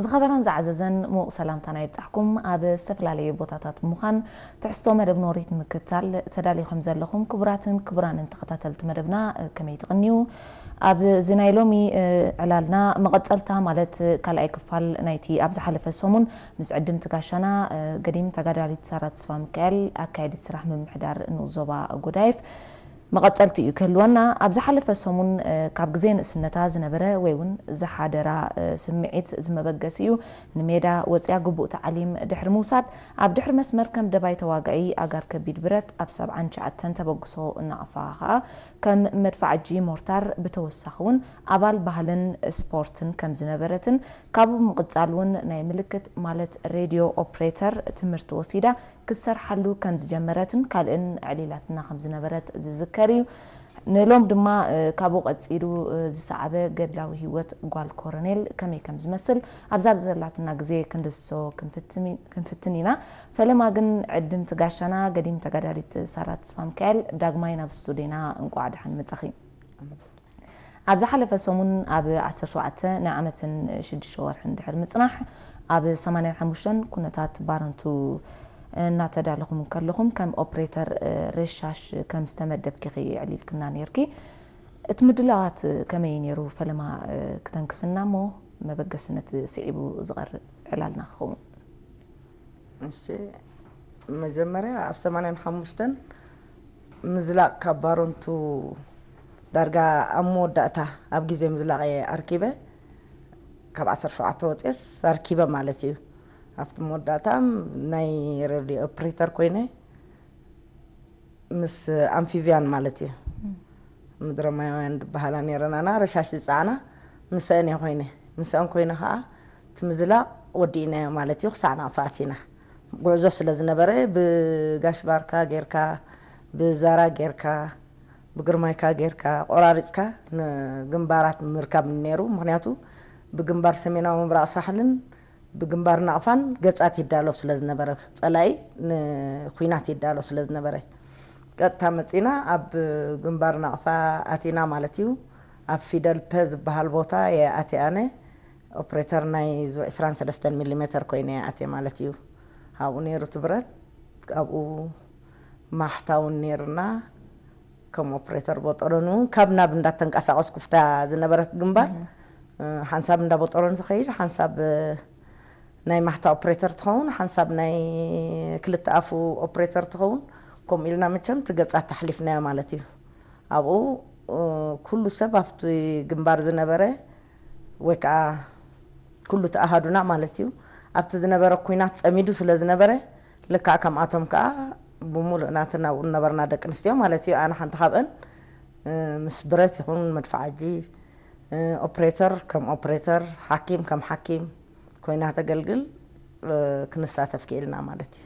ዝኸበረን ዝዓዘዘን ምዉቕ ሰላምታና ይብጻሕኩም። ኣብ ዝተፈላለዩ ቦታታት ብምዃን ትሕዝቶ መደብ ኖሪት ንምክትታል ተዳሊኹም ዘለኹም ክቡራትን ክቡራንን ተኸታተልቲ መደብና፣ ከመይ ትቕንዩ? ኣብዚ ናይ ሎሚ ዕላልና መቐጸልታ፣ ማለት ካልኣይ ክፋል ናይቲ ኣብ ዝሓለፈ ሰሙን ምስ ዕድምቲ ጋሻና፣ ገዲም ተጋዳሊት ሳራ ተስፋ ሚካኤል፣ ኣካያዲት ስራሕ ምምሕዳር ንኡስ ዞባ ጎዳይፍ፣ መቐጸልቲ እዩ ክህልወና። ኣብ ዝሓለፈ ሰሙን ካብ ግዜ ንእስነታ ዝነበረ ወይ እውን ዝሓደራ ስምዒት ዝመበገሲኡ ንሜዳ ወጽያ ግቡእ ታዕሊም ድሕሪ ምውሳድ፣ ኣብ ድሕሪ መስመር ከም ደባይ ተዋጋኢ ኣጋር ከቢድ ብረት፣ ኣብ ሰብዓን ትሽዓተን ተበግሶ እናቐፋ ኸኣ ከም መድፋዕጂ ሞርታር፣ ብተወሳኺ እውን ኣባል ባህልን ስፖርትን ከም ዝነበረትን፣ ካብኡ ብምቕጻል እውን ናይ ምልክት፣ ማለት ሬድዮ ኦፕሬተር ትምህርቲ ወሲዳ ክትሰርሓሉ ከም ዝጀመረትን ካልእን ኣዕሊላትና ከም ዝነበረት ዝዝከር እዩ። ንሎም ድማ ካብኡ ቀጺሉ ዝሰዓበ ገድላዊ ህይወት ጓል ኮረኔል ከመይ ከም ዝመስል ኣብዛ ዘላትና ግዜ ክንድስሶ ክንፍትን ኢና። ፈለማ ግን ዕድምቲ ጋሻና ገዲም ተጋዳሊት ሳራ ተስፋሚካኤል ዳግማይ ናብ ስቱድዮና እንቋዕ ደሓን መጻኺ። ኣብ ዝሓለፈ ሰሙን ኣብ ዓሰርተ ሸውዓተ ናይ ዓመትን ሽዱሽተ ወርሕን ድሕሪ ምጽናሕ ኣብ ሰማንያን ሓሙሽተን ኩነታት ባረንቱ እናተዳለኹም ከለኹም ከም ኦፕሬተር ሬሻሽ ከም ዝተመደብኪ ኣዕሊልክና ነይርኪ። እቲ ምድላዋት ከመይ ነይሩ? ፈለማ ክተንክስና እሞ መበገስነት ስዒቡ ዝቐርብ ዕላልና ክኸውን። እሺ፣ መጀመርያ ኣብ ሰማንያን ሓሙሽተን ምዝላቕ ካብ ባረንቱ ዳርጋ ኣብ መወዳእታ ኣብ ግዜ ምዝላቕ እየ ኣርኪበ። ካብ ዓሰርተ ሸውዓተ ወፅየስ ኣርኪበ ማለት እዩ። ኣብቲ መወዳእታ ናይ ሬድዮ ኦፕሬተር ኮይነ ምስ ኣምፊብያን ማለት እዩ። ምድረ ማያውያን ዝበሃላ ነይረናና ረሻሽ ዝፀዓና ምስአን እየ ኮይነ። ምስአን ኮይነ ከዓ እቲ ምዝላቕ ወዲእናዮ ማለት እዩ። ክሳዕ ናቕፋ ኣቲና። ጉዕዞ ስለ ዝነበረ ብጋሽ ባርካ ጌርካ፣ ብዛራ ጌርካ፣ ብግርማይካ ጌርካ ቆራሪፅካ ንግንባራት ምርካብ ነይሩ። ምክንያቱ ብግንባር ሰሜናዊ ምብራቕ ሳሕልን ብግንባር ናቕፋን ገፃት ይዳሎ ስለ ዝነበረ፣ ፀላኢ ንኩናት ይዳሎ ስለ ዝነበረ፣ ቀጥታ መፂና ኣብ ግንባር ናቕፋ ኣቲና ማለት እዩ። ኣብ ፊደል ፐ ዝበሃል ቦታ እየ ኣትየ ኣነ። ኦፕሬተር ናይ ዙ ዕስራን ሰለስተን ሚሊ ሜተር ኮይነ እየ ኣትየ ማለት እዩ። ኣብኡ ነይሩ እቲ ብረት፣ ኣብኡ ማሕታ እውን ነይርና። ከም ኦፕሬተር ቦጠሎኒ እውን ካብ ናብ እንዳተንቀሳቐስኩ፣ ፍታ ዝነበረት ግንባር፣ ሓንሳብ እንዳ ቦጠሎኒ ዝኸይድ፣ ሓንሳብ ናይ ማሕታ ኦፕሬተር ትኸውን፣ ሓንሳብ ናይ ክልተ ኣፉ ኦፕሬተር ትኸውን። ከምኡ ኢልና መቸም እቲ ገፃት ኣሕሊፍናዮ ማለት እዩ። ኣብኡ ኩሉ ሰብ ኣብቲ ግንባር ዝነበረ ወይ ከዓ ኩሉ እቲ ኣሃዱና ማለት እዩ፣ ኣብቲ ዝነበረ ኲናት ፀሚዱ ስለ ዝነበረ፣ ልክዕ ከምኣቶም ከዓ ብሙሉእ ናትና ኣብኡ ዝነበርና ደቂ ኣንስትዮ ማለት እዩ፣ ኣነ ሓንቲ ካብአን፣ ምስ ብረት ይኹን መድፍዓጂ፣ ኦፕሬተር ከም ኦፕሬተር፣ ሓኪም ከም ሓኪም ኮይና ተገልግል፣ ክንሳተፍ ክኢልና ማለት እዩ።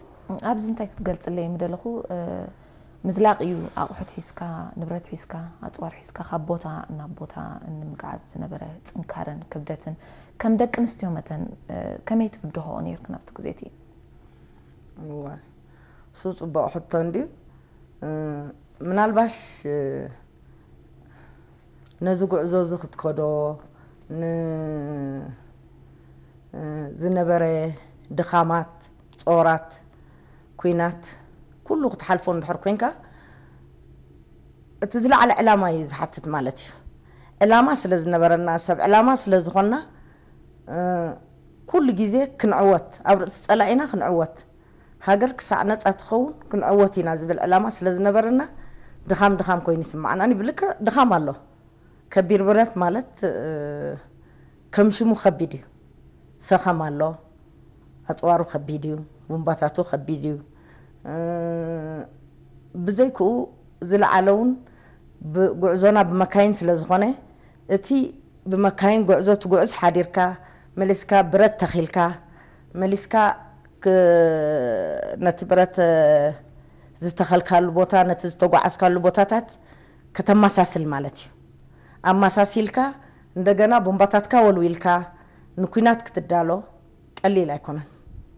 ኣብዚ እንታይ ክትገልፅለይ ምደለኹ፣ ምዝላቕ እዩ። ኣቑሑት ሒዝካ፣ ንብረት ሒዝካ፣ ኣፅዋር ሒዝካ ካብ ቦታ ናብ ቦታ ንምግዓዝ ዝነበረ ፅንካረን ክብደትን፣ ከም ደቂ ኣንስትዮ መተን ከመይ ትብድሆኦ ነይርክን ኣብቲ ግዜ እቲ? እወ፣ እሱ ፅቡቕ ሕቶ እንድዩ። ምናልባሽ ነዚ ጉዕዞ እዚ ክትከዶ፣ ን ዝነበረ ድኻማት፣ ጾራት፣ ኲናት፣ ኩሉ ክትሓልፎ እንድሕር ኮንካ፣ እቲ ዝለዓለ ዕላማ እዩ ዝሓትት ማለት እዩ። ዕላማ ስለ ዝነበረና፣ ሰብ ዕላማ ስለ ዝኾንና፣ ኩሉ ግዜ ክንዕወት፣ ኣብ ርእሲ ጸላኢና ክንዕወት፣ ሃገር ክሳዕ ነጻ ትኸውን ክንዕወት ኢና ዝብል ዕላማ ስለ ዝነበረና፣ ድኻም ድኻም ኮይኑ ይስምዓና። ብልክዕ ድኻም ኣሎ። ከቢድ ብረት ማለት ከም ሽሙ ከቢድ እዩ። ሰኸም ኣሎ፣ ኣፅዋሩ ከቢድ እዩ፣ ቡምባታቱ ከቢድ እዩ። ብዘይክኡ ዝለዓለ እውን ጉዕዞና ብመካይን ስለ ዝኾነ፣ እቲ ብመካይን ጉዕዞ ትጉዕዝ ሓዲርካ፣ መሊስካ ብረት ተኺልካ፣ መሊስካ ነቲ ብረት ዝተኸልካሉ ቦታ፣ ነቲ ዝተጓዓዝካሉ ቦታታት ከተመሳስል ማለት እዩ። ኣመሳሲልካ እንደገና ቦምባታትካ ወልዊልካ ንኲናት ክትዳሎ ቀሊል ኣይኮነን፣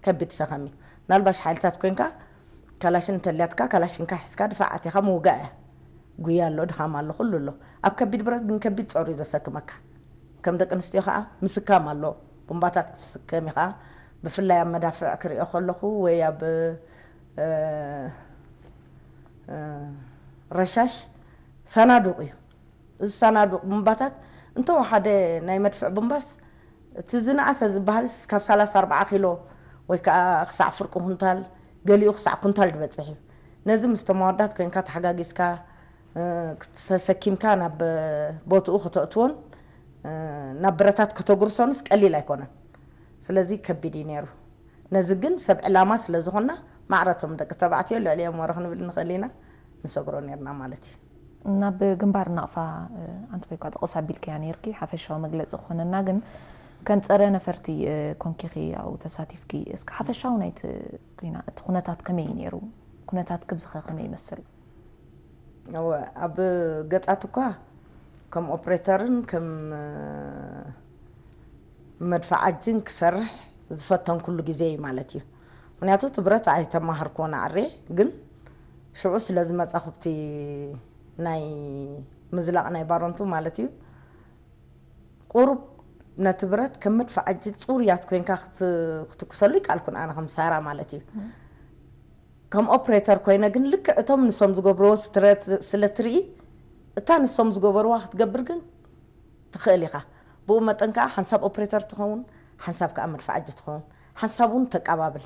ከቢድ ሰኸም እዩ። ምናልባሽ ሓይልታት ኮንካ ካላሽን እንተልያትካ ካላሽንካ ሒዝካ ድፋዕ ኣቲኻ ምውጋእ እያ። ጉያ ኣሎ፣ ድኻም ኣሎ፣ ኩሉ ኣሎ። ኣብ ከቢድ ብረት ግን ከቢድ ጸሩ እዩ ዘሰክመካ። ከም ደቂ ኣንስትዮ ከዓ ምስካም ኣሎ። ቡምባታት ክትስከም ኢኻ። ብፍላይ ኣብ መዳፍዕ ክሪኦ ከለኹ ወይ ኣብ ረሻሽ ሰናዱቕ እዩ። እዚ ሰናዱቕ ቡምባታት እንተወሓደ ናይ መድፍዕ ቡምባስ እቲ ዝነኣሰ ዝበሃልስ ካብ ሰላሳ ኣርባዓ ኪሎ ወይ ከዓ ክሳዕ ፍርቂ ኩንታል፣ ገሊኡ ክሳዕ ኩንታል ዝበፅሕ እዩ። ነዚ ምስ ተመዋዳት ኮይንካ ተሓጋጊዝካ ተሰኪምካ ናብ ቦትኡ ከተእትዎን ናብ ብረታት ከተጉርሶንስ ቀሊል ኣይኮነን። ስለዚ ከቢድ እዩ ነይሩ። ነዚ ግን ሰብ ዕላማ ስለ ዝኾንና ማዕረቶም ደቂ ተባዕትዮ ልዕሊኦም ወረ ክንብል ንኽእል ኢና፣ ንሰግሮ ነርና ማለት እዩ። ናብ ግንባር ናቕፋ ኣንቲ እኳ ጠቕስ ኣቢልክያ ነርኪ፣ ሓፈሻዊ መግለፂ ክኾነና ግን ከም ፀረ ነፈርቲ ኮንኪኺ ኣብኡ ተሳቲፍኪ። እስኪ ሓፈሻዊ ናይቲ ኩና እቲ ኩነታት ከመይ እዩ ነይሩ? ኩነታት ክብዝኸ ከመይ ይመስል? እወ፣ ኣብ ገጻት እኳ ከም ኦፕሬተርን ከም መድፍዓጅን ክሰርሕ ዝፈተንኩሉ ግዜ እዩ ማለት እዩ። ምክንያቱ እቲ ብረት ኣይተማሃርክዎን ኣዕሬ፣ ግን ሽዑ ስለ ዝመጻኹ ብቲ ናይ ምዝላቕ ናይ ባሮንቱ ማለት እዩ፣ ቁሩብ ነቲ ብረት ከም መድፍዓጂ ጽሩያት ኮይንካ ክትኩሰሉ ይከኣልኩን ኣነ ከም ሳራ ማለት እዩ። ከም ኦፕሬተር ኮይነ ግን ልክዕ እቶም ንሶም ዝገብርዎ ስለ ትርኢ እታ ንሶም ዝገበርዋ ክትገብር ግን ትኽእል ኢኻ። ብኡ መጠን ከዓ ሓንሳብ ኦፕሬተር ትኸውን፣ ሓንሳብ ከዓ መድፍዓጂ ትኸውን፣ ሓንሳብ እውን ተቀባብል።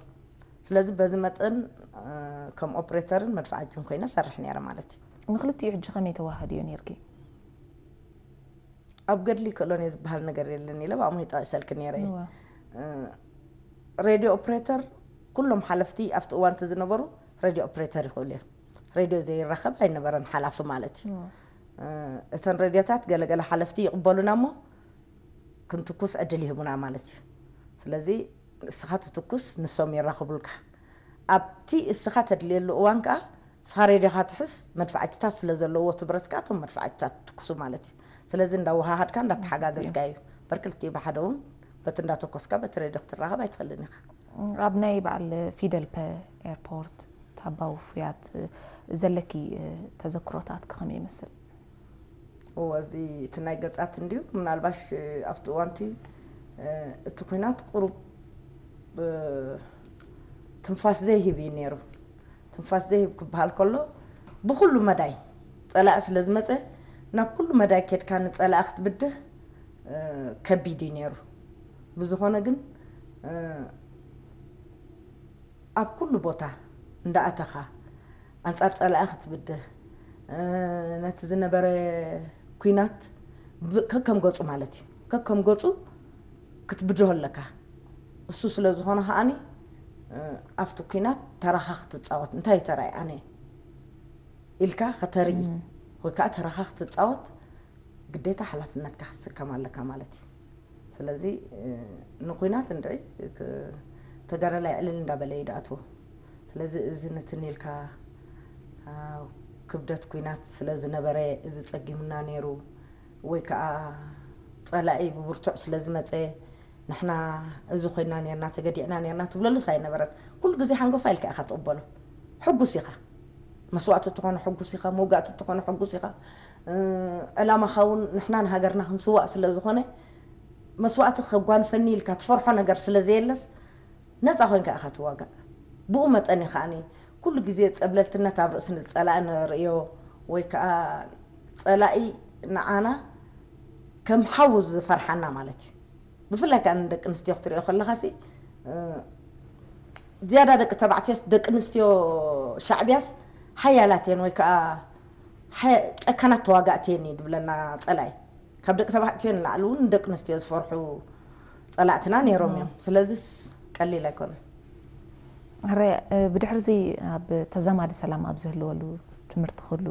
ስለዚ በዚ መጠን ከም ኦፕሬተርን መድፍዓጅን ኮይነ ሰርሕ ነይረ ማለት እዩ። ንክልቲኡ ሕጂ ከመይ ተዋሃድዮ ነርኪ? ኣብ ገድሊ ይክእሎን እየ ዝበሃል ነገር የለን ኢለ ብኣሞ ይጠቂሰልክ ነይረ እየ። ሬድዮ ኦፕሬተር ኩሎም ሓለፍቲ ኣብቲ እዋንቲ ዝነበሩ ሬድዮ ኦፕሬተር ይኽእሉ እዮም። ሬድዮ ዘይራኸብ ኣይነበረን ሓላፊ ማለት እዩ። እተን ሬድዮታት ገለገለ ሓለፍቲ ይቕበሉና እሞ ክንትኩስ ዕድል ይህቡና ማለት እዩ። ስለዚ እስኻ ትትኩስ ንሶም የራኽቡልካ። ኣብቲ እስኻ ተድልየሉ እዋን ከዓ እስኻ ሬድዮኻ ትሕዝ፣ መድፍዓጅታት ስለ ዘለዎ እቲ ብረት ከዓ እቶም መድፍዓጅታት ትኩሱ ማለት እዩ። ስለዚ እንዳወሃሃድካ እንዳተሓጋገዝካ እዩ። በር ክልቲኡ ብሓደ እውን በቲ እንዳተኮስካ በቲ ሬድዮ ክትራኸብ ኣይትኽእልን ኢኻ። ኣብ ናይ በዓል ፊደል ፐ ኤርፖርት ታባ ውፉያት ዘለኪ ተዘክሮታት ከመይ ይመስል? እወ፣ እዚ እቲ ናይ ገጻት እንድዩ ምናልባሽ ኣብቲ እዋንቲ እቲ ኩናት ቁሩብ ትንፋስ ዘይህብ እዩ ነይሩ። ትንፋስ ዘይህብ ክበሃል ከሎ ብኩሉ መዳይ ጸላኢ ስለ ዝመጸ ናብ ኩሉ መዳይ ኬድካ ንጸላኢ ክትብድህ ከቢድ እዩ ነይሩ። ብዝኾነ ግን ኣብ ኩሉ ቦታ እንዳኣተኻ ኣንጻር ጸላኢ ክትብድህ ነቲ ዝነበረ ኩናት ከከም ገጹ ማለት እዩ ከከም ገጹ ክትብድሆ ኣለካ። እሱ ስለ ዝኾነ ከዓኒ ኣብቲ ኩናት ተራኻ ክትጻወት እንታይ ተራይ ኣነ ኢልካ ከተርኢ ወይ ከዓ ተራኻ ክትጻወት ግዴታ ሓላፍነትካ ክትስከም ኣለካ ማለት እዩ። ስለዚ ንኩናት እንድዒ ተጋዳላይ ዕልል እንዳበለ እዩ ድኣትዎ። ስለዚ እዚ ንትን ኢልካ ክብደት ኩናት ስለ ዝነበረ እዚ ጸጊሙና ነይሩ ወይ ከዓ ጸላኢ ብብርቱዕ ስለ ዝመጸ ንሕና እዚ ኮይና ነርና ተገዲዕና ነርና ትብለሉስ ኣይነበረን። ኩሉ ግዜ ሓንጎፋ ኢልካ ኢኻ ትቕበሎ። ሕጉስ ኢኻ። መስዋእቲ እትኾነ ሕጉስ ኢኻ፣ መውጋእቲ እትኾነ ሕጉስ ኢኻ። ዕላማኻ እውን ንሕና ንሃገርና ክንስዋእ ስለ ዝኾነ መስዋእቲ ከጓንፈኒ ኢልካ ትፈርሖ ነገር ስለ ዘየለስ ነፃ ኮይንካ ኢኻ ትዋጋእ። ብኡ መጠን እዩ ከዓኒ ኩሉ ግዜ ፀብለልትነት ኣብ ርእሲ ጸላኢ ንርእዮ ወይ ከዓ ጸላኢ ንዓና ከም ሓዉ ዝፈርሓና ማለት እዩ። ብፍላይ ከዓ ንደቂ ኣንስትዮ ክትሪኦ ከለኻሲ ዝያዳ ደቂ ተባዕትዮስ ደቂ ኣንስትዮ ሻዕብያስ ሓያላት እየን ወይ ከዓ ጨካናት ተዋጋእቲ እየን እዩ ድብለና ፀላኢ። ካብ ደቂ ተባዕትዮ ንላዕሊ እውን ንደቂ ኣንስትዮ ዝፈርሑ ፀላእትና ነይሮም እዮም። ስለዚስ ቀሊል ኣይኮነን። ሕረ ብድሕርዚ ኣብ ተዛማዲ ሰላም ኣብ ዝህልወሉ ትምህርቲ ክህሉ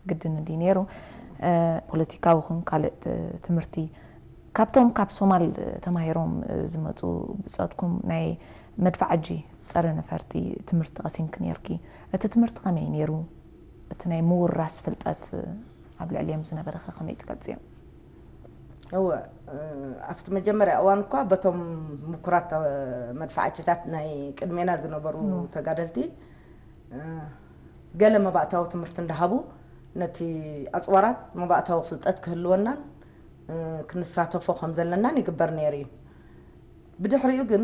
ግድን እንዲ ነይሩ። ፖለቲካዊ ኹን ካልእ ትምህርቲ ካብቶም ካብ ሶማል ተማሂሮም ዝመፁ ብፀትኩም ናይ መድፍዓጂ ፀረ ነፈርቲ ትምህርቲ ቀሲምኪ ነይርኪ። እቲ ትምህርቲ ከመይ ነይሩ? እቲ ናይ ምውራስ ፍልጠት ኣብ ልዕሊኦም ዝነበረ ከ ከመይ ትገልፅዮ? እወ ኣብቲ መጀመርያ እዋን እኳ በቶም ምኩራት መድፍዓችታት ናይ ቅድሜና ዝነበሩ ተጋደልቲ ገለ መባእታዊ ትምህርቲ እንዳሃቡ ነቲ ኣፅዋራት መባእታዊ ፍልጠት ክህልወናን ክንሳተፎ ከም ዘለናን ይግበር ነይሩ እዩ። ብድሕሪኡ ግን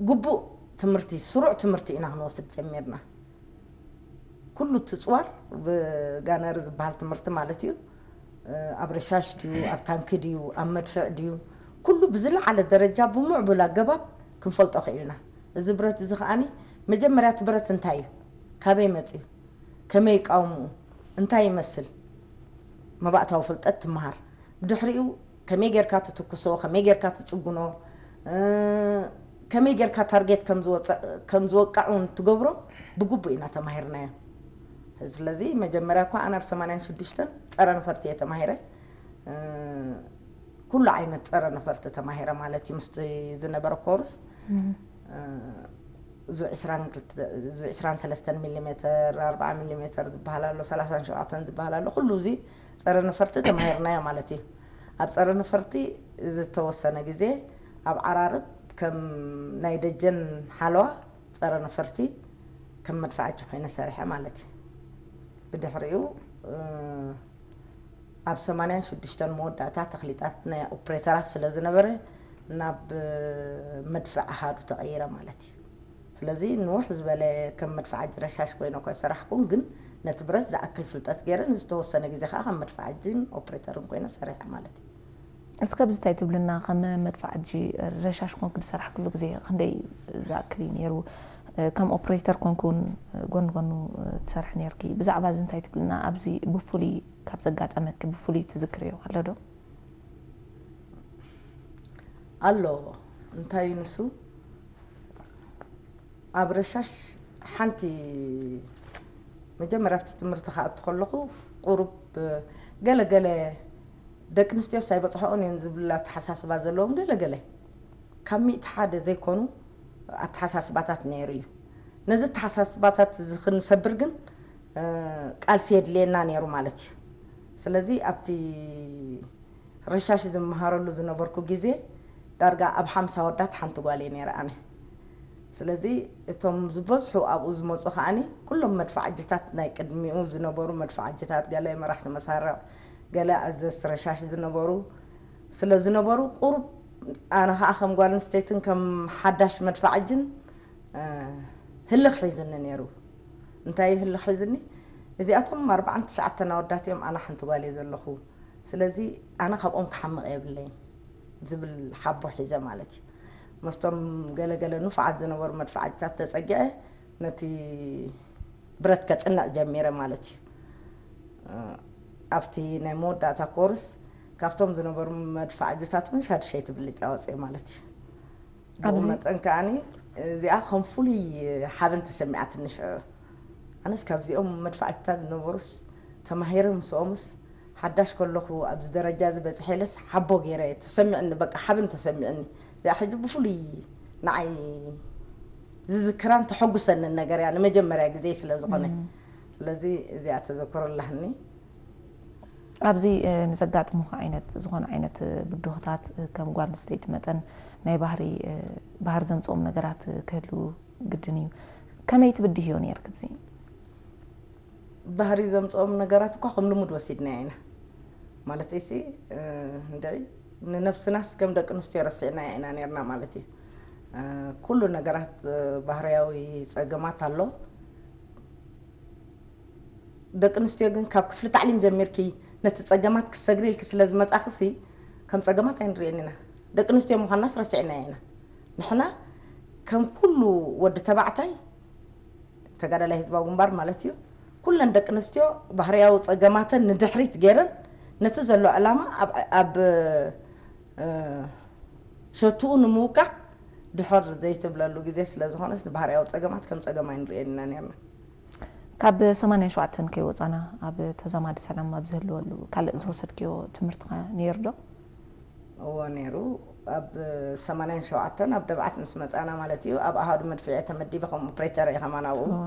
ግቡእ ትምህርቲ፣ ስሩዕ ትምህርቲ ኢና ክንወስድ ጀሚርና። ኩሉ እቲ ጽዋር ብጋነር ዝበሃል ትምህርቲ ማለት እዩ። ኣብ ረሻሽ ድዩ፣ ኣብ ታንኪ ድዩ፣ ኣብ መድፍዕ ድዩ፣ ኩሉ ብዝለዓለ ደረጃ ብምዕቡል ኣገባብ ክንፈልጦ ክኢልና። እዚ ብረት እዚ ከኣኒ መጀመርያ እቲ ብረት እንታይ እዩ፣ ካበይ መጽዩ፣ ከመይ ይቃወምኡ፣ እንታይ ይመስል፣ መባእታዊ ፍልጠት ትመሃር። ብድሕሪኡ ከመይ ጌርካ ትትኩሶ፣ ከመይ ጌርካ ትጽግኖ፣ እ፣ ከመይ ጌርካ ታርጌት ከም ዝወጸ-፣ ከም ዝወቃዕ እውን ትገብሮ ብግቡእ ኢና ተማሂርናዮ። ስለዚ መጀመርያ እኳ ኣነ ኣብ ሰማንያን ሽዱሽተን ጸረ ነፈርቲ እየ ተማሂረ። እ፣ ኩሉ ዓይነት ጸረ ነፈርቲ ተማሂረ ማለት እዩ። ምስቲ ዝነበረ ኮርስ፣ እ፣ ዙ ዕስራን ክልተ፣ ዙ ዕስራን ሰለስተን ሚሊሜተር፣ ኣርብዓ ሚሊሜተር ዝበሃል ኣሎ፣ ሰላሳን ሸውዓተን ዝበሃል ኣሎ። ኩሉ እዚ ጸረ ነፈርቲ ተማሂርናዮ ማለት እዩ። ኣብ ጸረ ነፈርቲ ዝተወሰነ ግዜ ኣብ ዓራርብ ከም ናይ ደጀን ሓለዋ ጸረ ነፈርቲ ከም መድፍዓጂ ኮይነ ሰሪሐ ማለት እዩ። ብድሕሪኡ፣ እ፣ ኣብ ሰማንያን ሽዱሽተን መወዳእታ ተኽሊጣት ናይ ኦፕሬተራት ስለ ዝነበረ ናብ መድፍዕ ኣሃዱ ተቐይረ ማለት እዩ። ስለዚ ንውሕ ዝበለ ከም መድፍዓጂ ረሻሽ ኮይነ እኳ ኣይሰራሕኩን፣ ግን ነቲ ብረት ዝኣክል ፍልጠት ገይረ ንዝተወሰነ ግዜ ከዓ ከም መድፍዓጅን ኦፕሬተርን ኮይነ ሰሪሐ ማለት እዩ። እስከ ኣብዚ እንታይ ትብልና? ከም መድፍዓጂ ረሻሽ ኮንክ ዝሰራሕክሉ ግዜ ክንደይ ዝኣክል እዩ ነይሩ? ከም ኦፕሬተር ኮንክ እውን ጎን ጎኑ ትሰርሒ ነይርኪ። ብዛዕባ እዚ እንታይ ትብልና? ኣብዚ ብፍሉይ ካብ ዘጋጠመኪ ብፍሉይ ትዝክርዮ ኣሎ ዶ? ኣሎ። እንታይ እዩ ንሱ? ኣብ ረሻሽ ሓንቲ መጀመርያ ኣብቲ ትምህርቲ ክኣቱ ከለኹ ቁሩብ ገለ ገለ ደቂ ኣንስትዮስ ኣይበጽሕኦን እየን ዝብል ኣተሓሳስባ ዘለዎም ገለ ገለ ካብ ሚእቲ ሓደ ዘይኮኑ ኣተሓሳስባታት ነይሩ እዩ። ነዚ ኣተሓሳስባታት እዚ ክንሰብር ግን፣ እ፣ ቃልሲ የድልየና ነይሩ ማለት እዩ። ስለዚ ኣብቲ ረሻሽ ዝመሃረሉ ዝነበርኩ ግዜ ዳርጋ ኣብ ሓምሳ ወዳት ሓንቲ ጓል እየ ነይረ ኣነ። ስለዚ እቶም ዝበዝሑ ኣብኡ ዝመጹ ከዓኒ ኩሎም መድፍዓጅታት፣ ናይ ቅድሚኡ ዝነበሩ መድፍዓጅታት፣ ገለ መራሕቲ መሳርዕ፣ ገለ ኣዘዝቲ ረሻሽ ዝነበሩ ስለ ዝነበሩ፣ ቁሩብ ኣነ ከኣ ከም ጓል ኣንስተይትን ከም ሓዳሽ መድፍዓጅን፣ እ፣ ህልኽ ሒዝኒ ነይሩ። እንታይ እዩ ህልኽ ሒዝኒ? እዚኣቶም ኣርባዓን ትሽዓተን ኣወዳት እዮም፣ ኣነ ሓንቲ ጓል እየ ዘለኹ። ስለዚ ኣነ ካብኦም ክሓምቕ የብለይን ዝብል ሓቦ ሒዘ ማለት እዩ። ምስቶም ገለገለ ንፉዓት ዝነበሩ መድፍዓጅታት ተጸጊዐ ነቲ ብረት ከጽንዕ ጀሚረ ማለት እዩ። እ፣ ኣብቲ ናይ መወዳእታ ኮርስ ካብቶም ዝነበሩ መድፍዓጅታት እውን ሻዱሸይቲ ብልጫ ወፅየ ማለት እዩ። ብኡ ኣብዚ መጠን ከዓኒ እዚኣ ከም ፍሉይ ሓበን ተሰሚዓትኒ ሽዑ። ኣነስ ካብዚኦም መድፍዓጅታት ዝነበሩስ ተማሂረ ምስኦምስ ሓዳሽ ከለኹ ኣብዚ ደረጃ እዚ በፅሐ ኢለስ ሓቦ ገይረ ተሰሚዕኒ፣ በቃ ሓበን ተሰሚዕኒ። እዚኣ ሕጂ ብፍሉይ ንዓይ ዝዝክራን ተሐጉሰንን ነገር እያ፣ ንመጀመርያ ግዜ ስለ ዝኾነ። እም። ስለዚ እዚኣ ተዘክሮ ኣላህኒ። ኣብዚ፣ እ፣ ንዘጋጥሙኻ ዓይነት፣ ዝኾነ ዓይነት፣ እ፣ ብድሆታት፣ እ፣ ከም ጓል ኣንስተይቲ መጠን ናይ ባህሪ፣ እ፣ ባህሪ ዘምጽኦም ነገራት፣ እ፣ ክህልዉ ግድን እዩ። ከመይ ትብድህዮ ነይርኪ ብዚ? ባህሪ ዘምጽኦም ነገራት እኳ ከም ልሙድ ወሲድናዮ ኢና። ማለተይሲ፣ እ፣ እንድዒ ንነብስናስ ከም ደቂ ኣንስትዮ ረሲዕናዮ ኢና ነይርና ማለት እዩ። እ፣ ኩሉ ነገራት፣ እ፣ ባህርያዊ ጸገማት ኣሎ። ደቂ ኣንስትዮ ግን ካብ ክፍሊ ታዕሊም ጀሚርኪ ነቲ ጸገማት ክትሰግሪ ኢልኪ ስለ ዝመጻኽሲ፣ ከም ጸገማት ኣይንርእየን ኢና። ደቂ ኣንስትዮ ምዃንናስ ረሲዕናዮ ኢና። ንሕና ከም ኩሉ ወዲ ተባዕታይ፣ ተጋዳላይ ህዝባዊ ግንባር ማለት እዩ፣ ኩለን ደቂ ኣንስትዮ ባህርያዊ ጸገማተን ንድሕሪት ገይረን ነቲ ዘሎ ዕላማ ኣብ፣ ኣብ፣ እ፣ ሸትኡ ንምውቃዕ ድሕር ዘይትብለሉ ግዜ ስለ ዝኾነስ፣ ንባህርያዊ ጸገማት ከም ጸገም ኣይንርእየን ኢና ነርና። ካብ ሰማንያን ሸውዓተን ከይወጻና ኣብ ተዛማዲ ሰላም ኣብ ዝህልወሉ ካልእ ዝወሰድክዮ ትምህርትኻ ነይሩ ዶ? እዎ ነይሩ። ኣብ ሰማንያን ሸውዓተን ኣብ ደብዓት ምስ መጻና ማለት እዩ፣ ኣብ ኣሃዱ መድፍዕ እየ ተመዲበ ከም ኦፕሬተር እየ ከማን ኣብኡ። እዎ።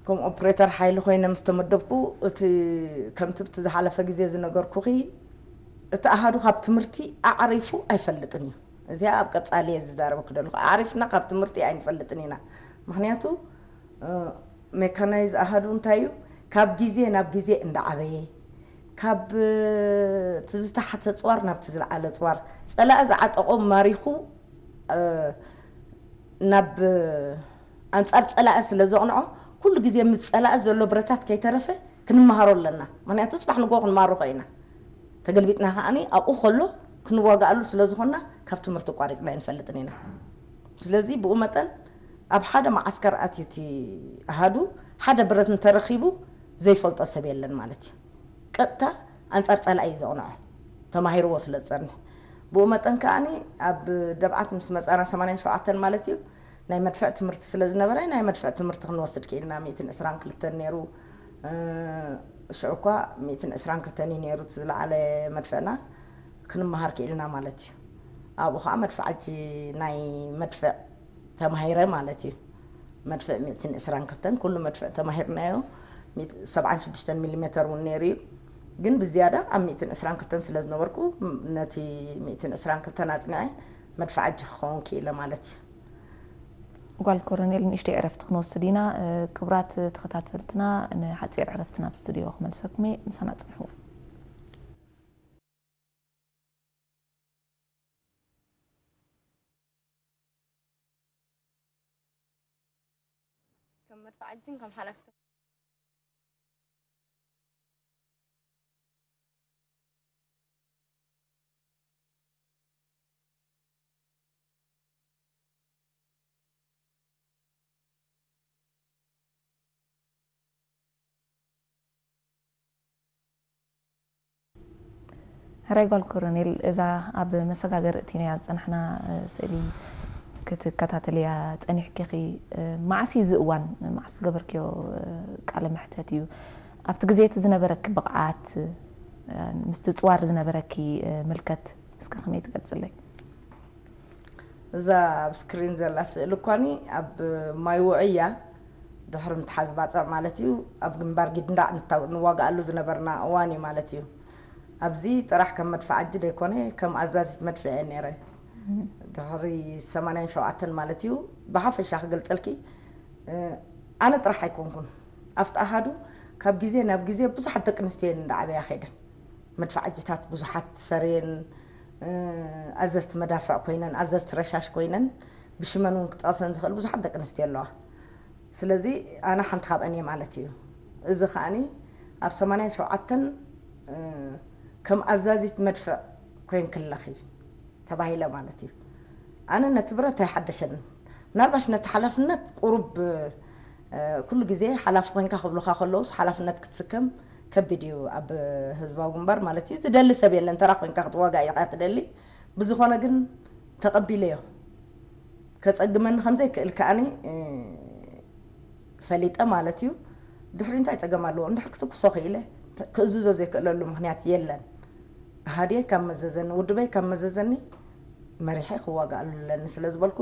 ከም ኦፕሬተር ሓይሊ ኮይነ ምስ ተመደብኩ፣ እቲ ከምቲ ብቲ ዝሓለፈ ግዜ ዝነገርኩኺ፣ እቲ ኣሃዱ ካብ ትምህርቲ ኣዕሪፉ ኣይፈልጥን እዩ። እዚኣ ኣብ ቀጻሊ እየ ዝዛረበኪ ዘለኹ። ኣዕሪፍና ካብ ትምህርቲ ኣይንፈልጥን ኢና። ምኽንያቱ፣ እ፣ ሜካናይዝ ኣሃዱ እንታይ እዩ? ካብ ግዜ ናብ ግዜ እንዳዓበየ፣ ካብ፣ እ፣ እቲ ዝተሓተ ጽዋር ናብቲ ዝለዓለ ጽዋር፣ ጸላኢ ዝዓጠቖ ማሪኹ ናብ ኣንጻር ጸላኢ ስለ ዘቕንዖ፣ ኩሉ ግዜ ምስ ጸላኢ ዘሎ ብረታት ከይተረፈ ክንመሃሮ ኣለና። ምኽንያቱ ጽባሕ ንግሆ ክንመሃሮ ኸኢና። ተገልቢጥና ከኣኒ ኣብኡ ከሎ ክንዋጋኣሉ ስለ ዝኾንና፣ ካብ ትምህርቲ ኣቋሪጽና ኣይንፈልጥን ኢና። ስለዚ ብኡ መጠን ኣብ ሓደ መዓስከር ኣትዩ እቲ ኣሃዱ ሓደ ብረት እንተረኺቡ ዘይፈልጦ ሰብ የለን ማለት እዩ። ቀጥታ ኣንጻር ጸላኢ እዩ ዘቕንዖ፣ ተማሂርዎ ስለ ዝጸንሕ። ብኡ መጠን ከኣኒ ኣብ ደብዓት ምስ መጻና ሰማንያን ሸውዓተን ማለት እዩ፣ ናይ መድፍዕ ትምህርቲ ስለ ዝነበረ፣ ናይ መድፍዕ ትምህርቲ ክንወስድ ክኢልና። ሚእትን ዕስራን ክልተን ነይሩ። እ፣ ሽዑ እኳ ሚእትን ዕስራን ክልተን እዩ ነይሩ እቲ ዝለዓለ መድፍዕና፣ ክንመሃር ክኢልና ማለት እዩ። ኣብኡ ኸዓ መድፍዓጂ ናይ መድፍዕ ተማሂረ ማለት እዩ። መድፍዕ ሚእትን ዕስራን ክልተን ኩሉ መድፍዕ ተማሂርናዮ። ሚእት-፣ ሰብዓን ሽዱሽተን ሚሊሜተር እውን ነይሩ እዩ። ግን ብዝያዳ ኣብ ሚእትን ዕስራን ክልተን ስለ ዝነበርኩ፣ ም-፣ ነቲ ሚእትን ዕስራን ክልተን ኣጽኒዐ መድፍዓጂ ክኸውን ክኢለ ማለት እዩ። ጓል ኮሎኔል፣ ንእሽተይ ዕረፍቲ ክንወስድ ኢና። እ፣ ክቡራት ተኸታተልትና፣ ንሓጺር ዕረፍቲ ናብ ስቱዲዮ ክመልሰኩም እየ። ምሳና ጽንሑ። ከም መድፍዓጅን ከም ሓላፊ ሕራይ ጓል ኮሎኔል፣ እዛ ኣብ መሰጋገሪ እቲናያ ዝጸናሕና፣ እ፣ ስእሊ ክትከታተልያ ጸኒሕኪ ኢኺ። እ፣ መዓስ እዩ እዚ እዋን? መዓስ ዝገበርክዮ፣ እ፣ ቃለ መሕተት እዩ? ኣብቲ ግዜ እቲ ዝነበረኪ ብቕዓት፣ እ፣ ምስቲ ጽዋር ዝነበረኪ፣ እ፣ ምልከት እስከ ከመይ ትገልጽለይ? እዛ ኣብ ስክሪን ዘላ ስእሊ እኳኒ ኣብ ማይ ውዑይ እያ። ድሕሪ ምትሓዝ ባጽዕ ማለት እዩ፣ ኣብ ግንባር ጊድንዳዕ ንታ-፣ ንዋግኣሉ ዝነበርና እዋን እዩ ማለት እዩ። ኣብዚ ጥራሕ ከም መድፍዓጂ ደይኮነ፣ ከም ኣዛዚት መድፍዕ እየ ነይረ። ድሕሪ ሰማንያን ሸውዓተን ማለት እዩ፣ ብሓፈሻ ክገልጸልኪ፣ እ፣ ኣነ ጥራሕ ኣይኮንኩን። ኣብቲ ኣሃዱ ካብ ግዜ ናብ ግዜ ብዙሓት ደቂ ኣንስትዮ እየን እንዳዓበያ ከይደን። መድፍዓጅታት ብዙሓት ፈርየን፣ እ፣ ኣዘዝቲ መዳፍዕ ኮይነን፣ ኣዘዝቲ ረሻሽ ኮይነን፣ ብሽመን እውን ክጠቕሰን ዝኽእል ብዙሓት ደቂ ኣንስትዮ ኣለዋ። ስለዚ ኣነ ሓንቲ ካብአን እየ ማለት እዩ። እዚ ከኣኒ ኣብ ሰማንያን ሸውዓተን፣ እ፣ ከም ኣዛዚት መድፍዕ ኮይንኪ ኣለኺ ተባሂለ ማለት እዩ። ኣነ ነቲ ብረት ኣይሓደሸንን። ምናልባሽ ነቲ ሓላፍነት ቁሩብ፣ እ፣ ኩሉ ግዜ ሓላፊ ኮይንካ ክብሉኻ ከለውስ ሓላፍነት ክትስከም ከቢድ እዩ ኣብ ህዝባዊ ግንባር ማለት እዩ። ዝደሊ ሰብ የለን፣ ተራ ኮይንካ ክትዋጋእ ኢኻ ትደሊ። ብዝኾነ ግን ተቐቢለዮ። ከጸግመኒ ከም ዘይክእል ከኣኒ፣ እ፣ ፈሊጠ ማለት እዩ። ድሕሪ እንታይ ጸገም ኣለዎ? እንድሕር ክትኩሶ ክኢለ፣ ክእዝዞ ዘይክእለሉ ምኽንያት የለን። ኣሃድየይ ካብ መዘዘኒ፣ ውድበይ ካብ መዘዘኒ፣ መሪሐ ክዋጋኣሉ ኣለኒ ስለ ዝበልኩ፣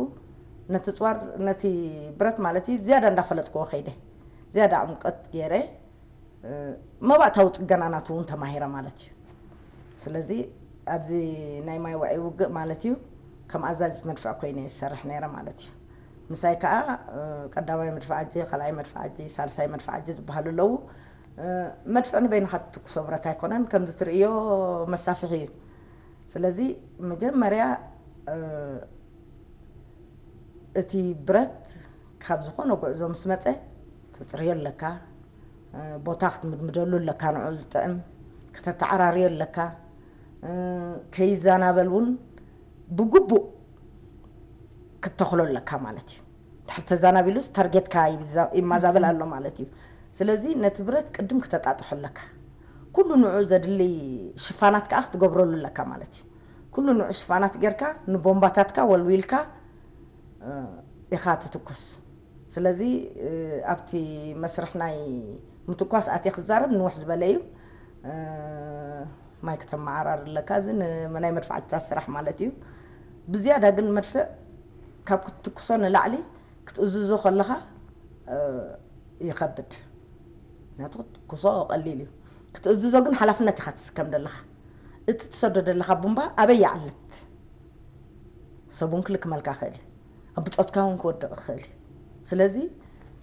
ነቲ ጽዋር፣ ነቲ ብረት ማለት እዩ፣ ዝያዳ እንዳፈለጥክዎ ከይደ። ዝያዳ ዕምቆት ገይረ፣ እ፣ መባእታዊ ጽገናናት እውን ተማሂረ ማለት እዩ። ስለዚ ኣብዚ ናይ ማይ ውዑይ ውግእ ማለት እዩ፣ ከም ኣዛዚት መድፍዕ ኮይነ እየ ዝሰርሕ ነይረ ማለት እዩ። ምሳይ ከኣ፣ እ፣ ቀዳማይ መድፍዓጂ፣ ካልኣይ መድፍዓጂ፣ ሳልሳይ መድፍዓጂ ዝበሃሉ ኣለዉ። እ፣ መድፍዕ ንበይንኻ ትትኩሶ ብረት ኣይኮነን፣ ከምዚ ትርእዮ መሳፍሒ እዩ። ስለዚ መጀመርያ፣ እ፣ እቲ ብረት ካብ ዝኾነ ጉዕዞ ምስ መጸ ተጽርዮ ኣለካ፣ እ፣ ቦታ ክትምድምደሉ ኣለካ፣ ንዕኡ ዝጥዕም ከተተዓራርዮ ኣለካ፣ እ፣ ከይዘናበል እውን ብግቡእ ክትተኽሎ ኣለካ ማለት እዩ። ድሕሪ ተዛናቢሉስ ታርጌትካ ይብዛ-፣ ይማዛበል ኣሎ ማለት እዩ። ስለዚ ነቲ ብረት ቅድም ክተጣጥሖ ኣለካ። ኩሉ ንዑ ዘድሊ ሽፋናት ከኣ ክትገብረሉ ኣለካ ማለት እዩ። ኩሉ ንዑ ሽፋናት ጌርካ ንቦምባታትካ ወልዊልካ፣ እ፣ ኢኻ ትትኩስ። ስለዚ፣ እ፣ ኣብቲ መስርሕ ናይ ምትኳስ ኣትየ ክዛረብ ንውሕ ዝበለ እዩ። እ፣ ማይ ከተመዓራሪ ኣለካ። እዚ ን-፣ ናይ መድፍዓትታት ስራሕ ማለት እዩ። ብዝያዳ ግን መድፍዕ ካብ ክትትኩሶ ንላዕሊ ክትእዝዞ ከለኻ፣ እ፣ ይኸብድ። ምክንያቱ ክትትኩሶ ቀሊል እዩ። ክትእዝዞ ግን ሓላፍነት ኢኻ ትስከም ዘለኻ። እቲ ትሰዶ ዘለኻ ቡምባ ኣበይ ይዓልብ? ሰብ እውን ክልክመልካ ይኽእል እዩ። ኣብ ብጾትካ እውን ክወድቕ ይኽእል እዩ። ስለዚ፣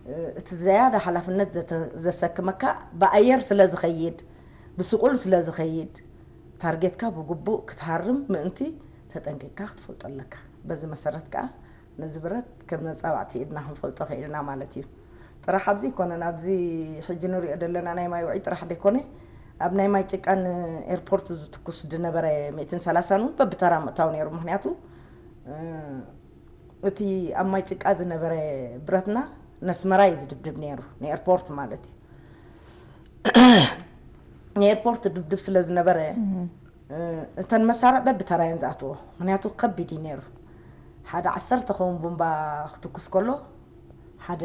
እ፣ እቲ ዝያዳ ሓላፍነት ዘተ-፣ ዘሰክመካ ብኣየር ስለ ዝኸይድ፣ ብስቑል ስለ ዝኸይድ፣ ታርጌትካ ብግቡእ ክትሃርም ምእንቲ ተጠንቂቕካ ክትፈልጦ ኣለካ። በዚ መሰረት ከዓ ነዚ ብረት ከም መፃባዕቲ ኢድና ክንፈልጦ ክኢልና ማለት እዩ። ጥራሕ ኣብዚ ይኮነን፣ ኣብዚ ሕጂ ንሪኦ ዘለና ናይ ማይ ውዒ ጥራሕ ደይኮነ፣ ኣብ ናይ ማይ ጭቃን ኤርፖርት ዝትኩስ ዝነበረ ሚእትን ሰላሳን እውን በብተራ ምእታው ነይሩ። ምክንያቱ እቲ ኣብ ማይ ጭቃ ዝነበረ ብረትና ነስመራ እዩ ዝድብድብ ነይሩ፣ ንኤርፖርት ማለት እዩ። ንኤርፖርት ድብድብ ስለ ዝነበረ እተን መሳርዕ በብተራየን ዝኣትዎ፣ ምክንያቱ ከቢድ እዩ ነይሩ። ሓደ ዓሰርተ ኸውን ቡምባ ክትኩስ ከሎ ሓደ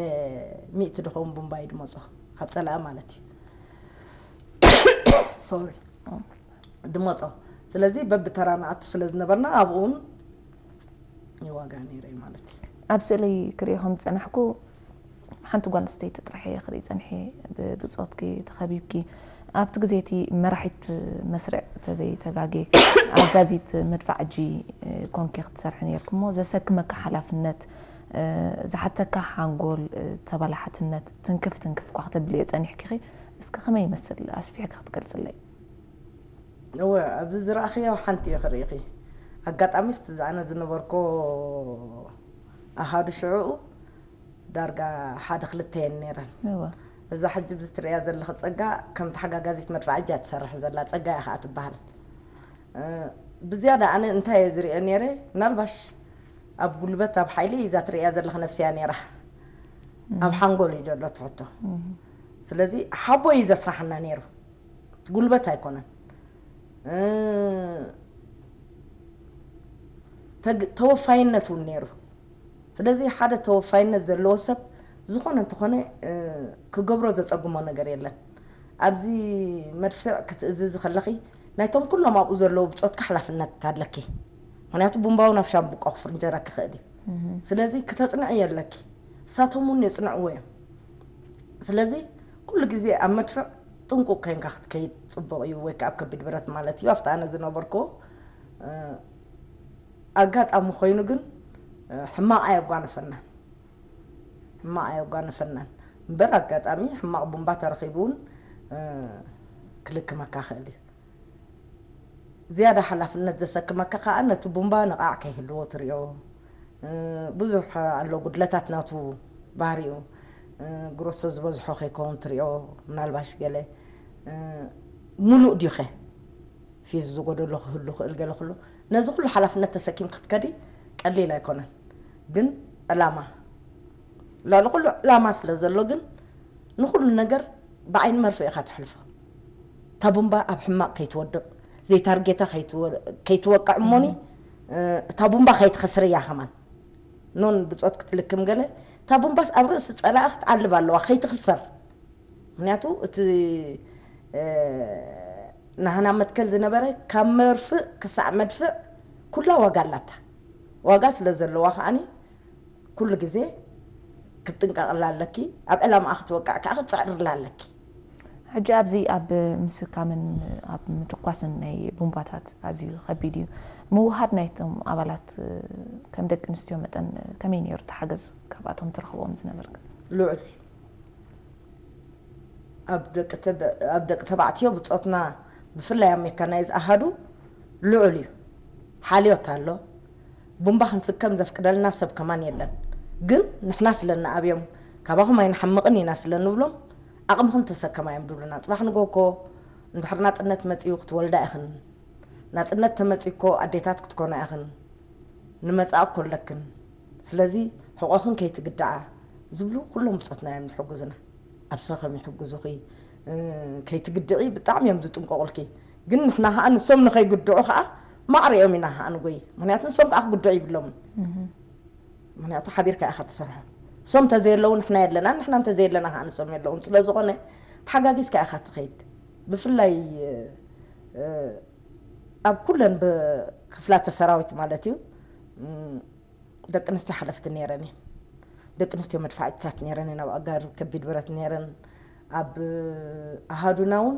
ሚእቲ ድኸውን ቡምባ እዩ ድመፆ፣ ካብ ፀላኢ ማለት እዩ። ሶሪ፣ ድመፆ። ስለዚ በብተራ ንኣቱ ስለ ዝነበርና ኣብኡን ይዋጋ ነይረ ማለት እዩ። ኣብ ስእሊ ክሪኦ ከም ዝፀናሕኩ ሓንቲ ጓል ኣንስተይቲ ጥራሕ እየ ክርኢ ፀንሐ። ብብፆትኪ ተኸቢብኪ ኣብቲ ግዜ እቲ መራሒት መስርዕ ተዘይተጋጌ ኣዛዚት መድፋዕ እጂ ኮንኪ ክትሰርሒ ነርኪ እሞ ዘሰክመካ ሓላፍነት ዝሓተካ ሓንጎል ተባላሓትነት ትንክፍ ትንክፍ እኳ ክተብልዮ ፀኒሕኪ እስከ ከመይ ይመስል ኣስፊሕኪ ክትገልፅለይ? እወ ኣብዚ ዝረኣኽዮ ሓንቲ ኢኺ ርኢኺ። ኣጋጣሚ ኣብቲ ኣነ ዝነበርኮ ኣሃዱ ሽዕኡ ዳርጋ ሓደ ክልተ እየን ነይረን። እወ እዛ ሕጂ ብዚ ትርእያ ዘለኺ ጸጋ ከም ተሓጋጋዚት መድፋዕ እያ ትሰርሕ ዘላ፣ ጸጋ እያ ከዓ ትበሃል። ብዝያዳ ኣነ እንታይ እየ ዝርእዮ ነይረ፣ ምናልባሽ ኣብ ጉልበት ኣብ ሓይሊ እዛ ትርእያ ዘለኺ ነብሲ እያ ነይራ። ኣብ ሓንጎል እዩ ዘሎ እቲ ሕቶ። ስለዚ ሓቦ እዩ ዘስራሓና ነይሩ። ጉልበት ኣይኮነን። ተወፋይነት እውን ነይሩ። ስለዚ ሓደ ተወፋይነት ዘለዎ ሰብ ዝኾነ እንተኾነ ክገብሮ ዘፀግሞ ነገር የለን። ኣብዚ መድፍዕ ክትእዝዚ ከለኺ ናይቶም ኩሎም ኣብኡ ዘለዉ ብፆትካ ሓላፍነት ኣለኪ። ምክንያቱ ቡምባዊ ናብ ሻምብቆ ክፍንጀረኪ ይኽእል እዩ። ስለዚ ክተፅንዕዮ ኣለኪ። እሳቶም እውን የፅንዕዎ እዮም። ስለዚ ኩሉ ግዜ ኣብ መድፍዕ ጥንቁቕ ኮይንካ ክትከይድ ፅቡቕ እዩ፣ ወይ ከዓ ኣብ ከቢድ ብረት ማለት እዩ። ኣብቲ ኣነ ዝነበርኩ ኣጋጣሚ ኮይኑ ግን ሕማቕ ኣየጓነፈናን፣ ሕማቕ ኣየጓነፈናን እምበር ኣጋጣሚ ሕማቕ ቡምባ ተረኺቡ እውን ክልክመካ ክእል እዩ። ዝያዳ ሓላፍነት ዘሰክመካ ከዓ ነቲ ቡምባ ንቓዕ ከይህልዎ ትሪኦ። ብዙሕ ኣሎ ጉድለታት ናቱ ባህሪኡ። ግሮሶ ዝበዝሖ ከይከውን ትሪኦ፣ ምናልባሽ ገለ ሙሉእ ድዩኸ ፊዝ ዝጎደሎ ክህሉ ክእል ገለ ክሎ ነዚ ኩሉ ሓላፍነት ተሰኪም ክትከዲ ቀሊል ኣይኮነን። ግን ዕላማ ልዕሊ ኩሉ ዕላማ ስለ ዘሎ ግን ንኩሉ ነገር ብዓይኒ መርፍእ ኢኻ ትሕልፎ። እታ ቡምባ ኣብ ሕማቕ ከይትወድቕ ዘይታርጌታ ከይትወቅዕ እሞኒ እታ ቡምባ ከይትኸስር እያ ከማን ኖን ብፆት ክትልክም ገለ እታ ቡምባስ ኣብ ርእሲ ፀላኢ ክትዓልብ ኣለዋ ከይትኽሰር። ምክንያቱ እቲ ናህና መትከል ዝነበረ ካብ መርፍእ ክሳዕ መድፍዕ ኩላ ዋጋ ኣላታ። ዋጋ ስለ ዘለዋ ከዓኒ ኩሉ ግዜ ክትጥንቀቕላ ኣለኪ። ኣብ ዕላማኣ ክትወቅዕ ከዓ ክትፅዕርላ ኣለኪ። ሕጂ ኣብዚ ኣብ ምስካምን ኣብ ምትኳስን ናይ ቡምባታት ኣዝዩ ከቢድ እዩ። ምውሃድ ናይቶም ኣባላት ከም ደቂ ኣንስትዮ መጠን ከመይ ነይሩ? እቲ ሓገዝ ካብኣቶም ትረኽቦም ዝነበርክ? ልዑል ኣብ ደቂ ተባዕትዮ ብፆትና ብፍላይ ኣብ ሜካናይዝ ኣሃዱ ልዑል እዩ። ሓልዮት ኣሎ። ቡምባ ክንስከም ዘፍቅደልና ሰብ ከማን የለን። ግን ንሕና ስለ ንኣብዮም ካባኹም ኣይንሓምቕን ኢና ስለ ንብሎም ዓቕምኽን ተሰከማ እዮም ድብሉና። ፅባሕ ንጎ እኮ እንድሕር ናፅነት መፅዩ ክትወልዳ ኢኽን። ናፅነት ተመፅዩ እኮ ኣዴታት ክትኮና ኢኽን። ንመፃእ እኮ ኣለክን። ስለዚ ሕቆኽን ከይትግድዓ ዝብሉ ኩሎም ብፆትና እዮም ዝሕግዙና። ኣብ ሰኸም ይሕግዙኺ፣ ከይትግድዒ ብጣዕሚ እዮም ዝጥንቀቑልኪ። ግን ንሕና ከዓ ንሶም ንኸይግድዑ ከዓ ማዕሪኦም ኢና ከዓ ንጎይ። ምክንያቱ ንሶም ከዓ ክግድዑ ይብሎምን። ምክንያቱ ሓቢርካ ኢኻ ትሰርሖ። ሶም ተዘየለዉ ንሕና የለናን ንሕና እንተዘየለና ከዓ ንሶም የለውን። ስለዝኾነ ተሓጋጊዝካ ኢኻ ትኸይድ። ብፍላይ ኣብ ኩለን ክፍላተ ሰራዊት ማለት እዩ ደቂ ኣንስትዮ ሓለፍቲ ነይረን እየን። ደቂ ኣንስትዮ መድፋዕትታት ነይረን እየን። ኣብ ኣጋር ከቢድ ብረት ነይረን። ኣብ ኣሃዱና እውን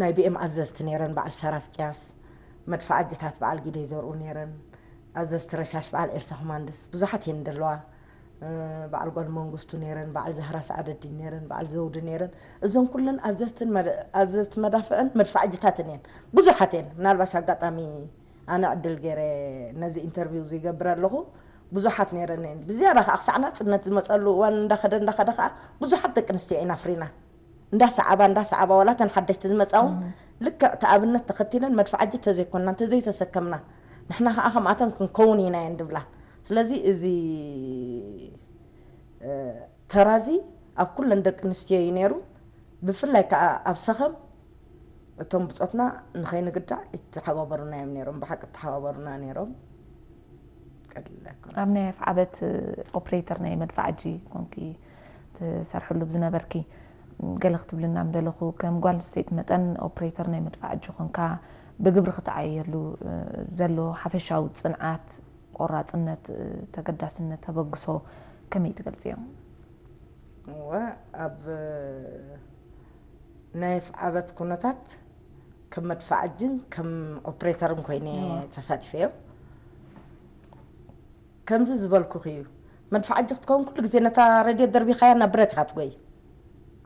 ናይ ቢኤም ኣዘዝቲ ነይረን፣ በዓል ሰራስ ቅያስ፣ መድፋዓጅታት በዓል ጊደይ ዘርኡ ነይረን፣ ኣዘዝቲ ረሻሽ በዓል ኤልሳ ኮማንድስ ብዙሓት እየን ደለዋ። በዓል ጓል መንግስቱ ነይረን፣ በዓል ዛህራ ሰዓደዲን ነይረን፣ በዓል ዘውዲ ነይረን። እዞም ኩለን ኣዘዝትን መድ- ኣዘዝቲ መዳፍዕን መድፋዕጅታትን እየን። ብዙሓት እየን። ምናልባሽ ኣጋጣሚ ኣነ ዕድል ገይረ ነዚ ኢንተርቪው ዝገብር ኣለኹ። ብዙሓት ነይረን እየን። ብዝያዳ ከዓ ክሳዕ ናፅነት ዝመፀሉ እዋን እንዳኸደ እንዳኸደ ከዓ ብዙሓት ደቂ ኣንስትዮ ኢና ኣፍሪና። እንዳሰዓባ እንዳሰዓባ ዋላ እተን ሓደሽቲ ዝመፃ እውን ልክዕ እቲ ኣብነት ተኸቲለን መድፍዓጂ ተዘይኮንና እንተዘይተሰከምና ንሕና ከዓ ከምኣተን ክንከውን ኢና እየን ድብላ። ስለዚ እዚ ተራዚ ኣብ ኩለን ደቂ ኣንስትዮ እዩ ነይሩ። ብፍላይ ከዓ ኣብ ሰኸም እቶም ብፆትና ንኸይንግዳዕ ይተሓባበሩና እዮም ነይሮም። ብሓቂ ተሓባበሩና ነይሮም። ቀሊል ኣይኮነ። ኣብ ናይ ኣፍዓበት ኦፕሬተር ናይ መድፍዓጂ ኮንኪ ትሰርሕሉ ብዝነበርኪ ገለ ክትብልና ምደለኹ። ከም ጓል ኣንስተይቲ መጠን ኦፕሬተር ናይ መድፍዓጂ ኮንካ ብግብሪ ክትዓየሉ ዘሎ ሓፈሻዊ ፅንዓት፣ ቆራፅነት፣ ተገዳስነት፣ ተበግሶ ከመይ ትገልፅዮ? እወ፣ ኣብ ናይ ኣፍዓበት ኩነታት ከም መድፍዓጅን ከም ኦፕሬተርን ኮይነ ተሳቲፈዮ። ከምዚ ዝበልኩኺ እዩ። መድፍዓጂ ክትከውን ኩሉ ግዜ ነታ ረድዮ ደርቢኻያ ናብ ብረት ኢኻ ትጎይ።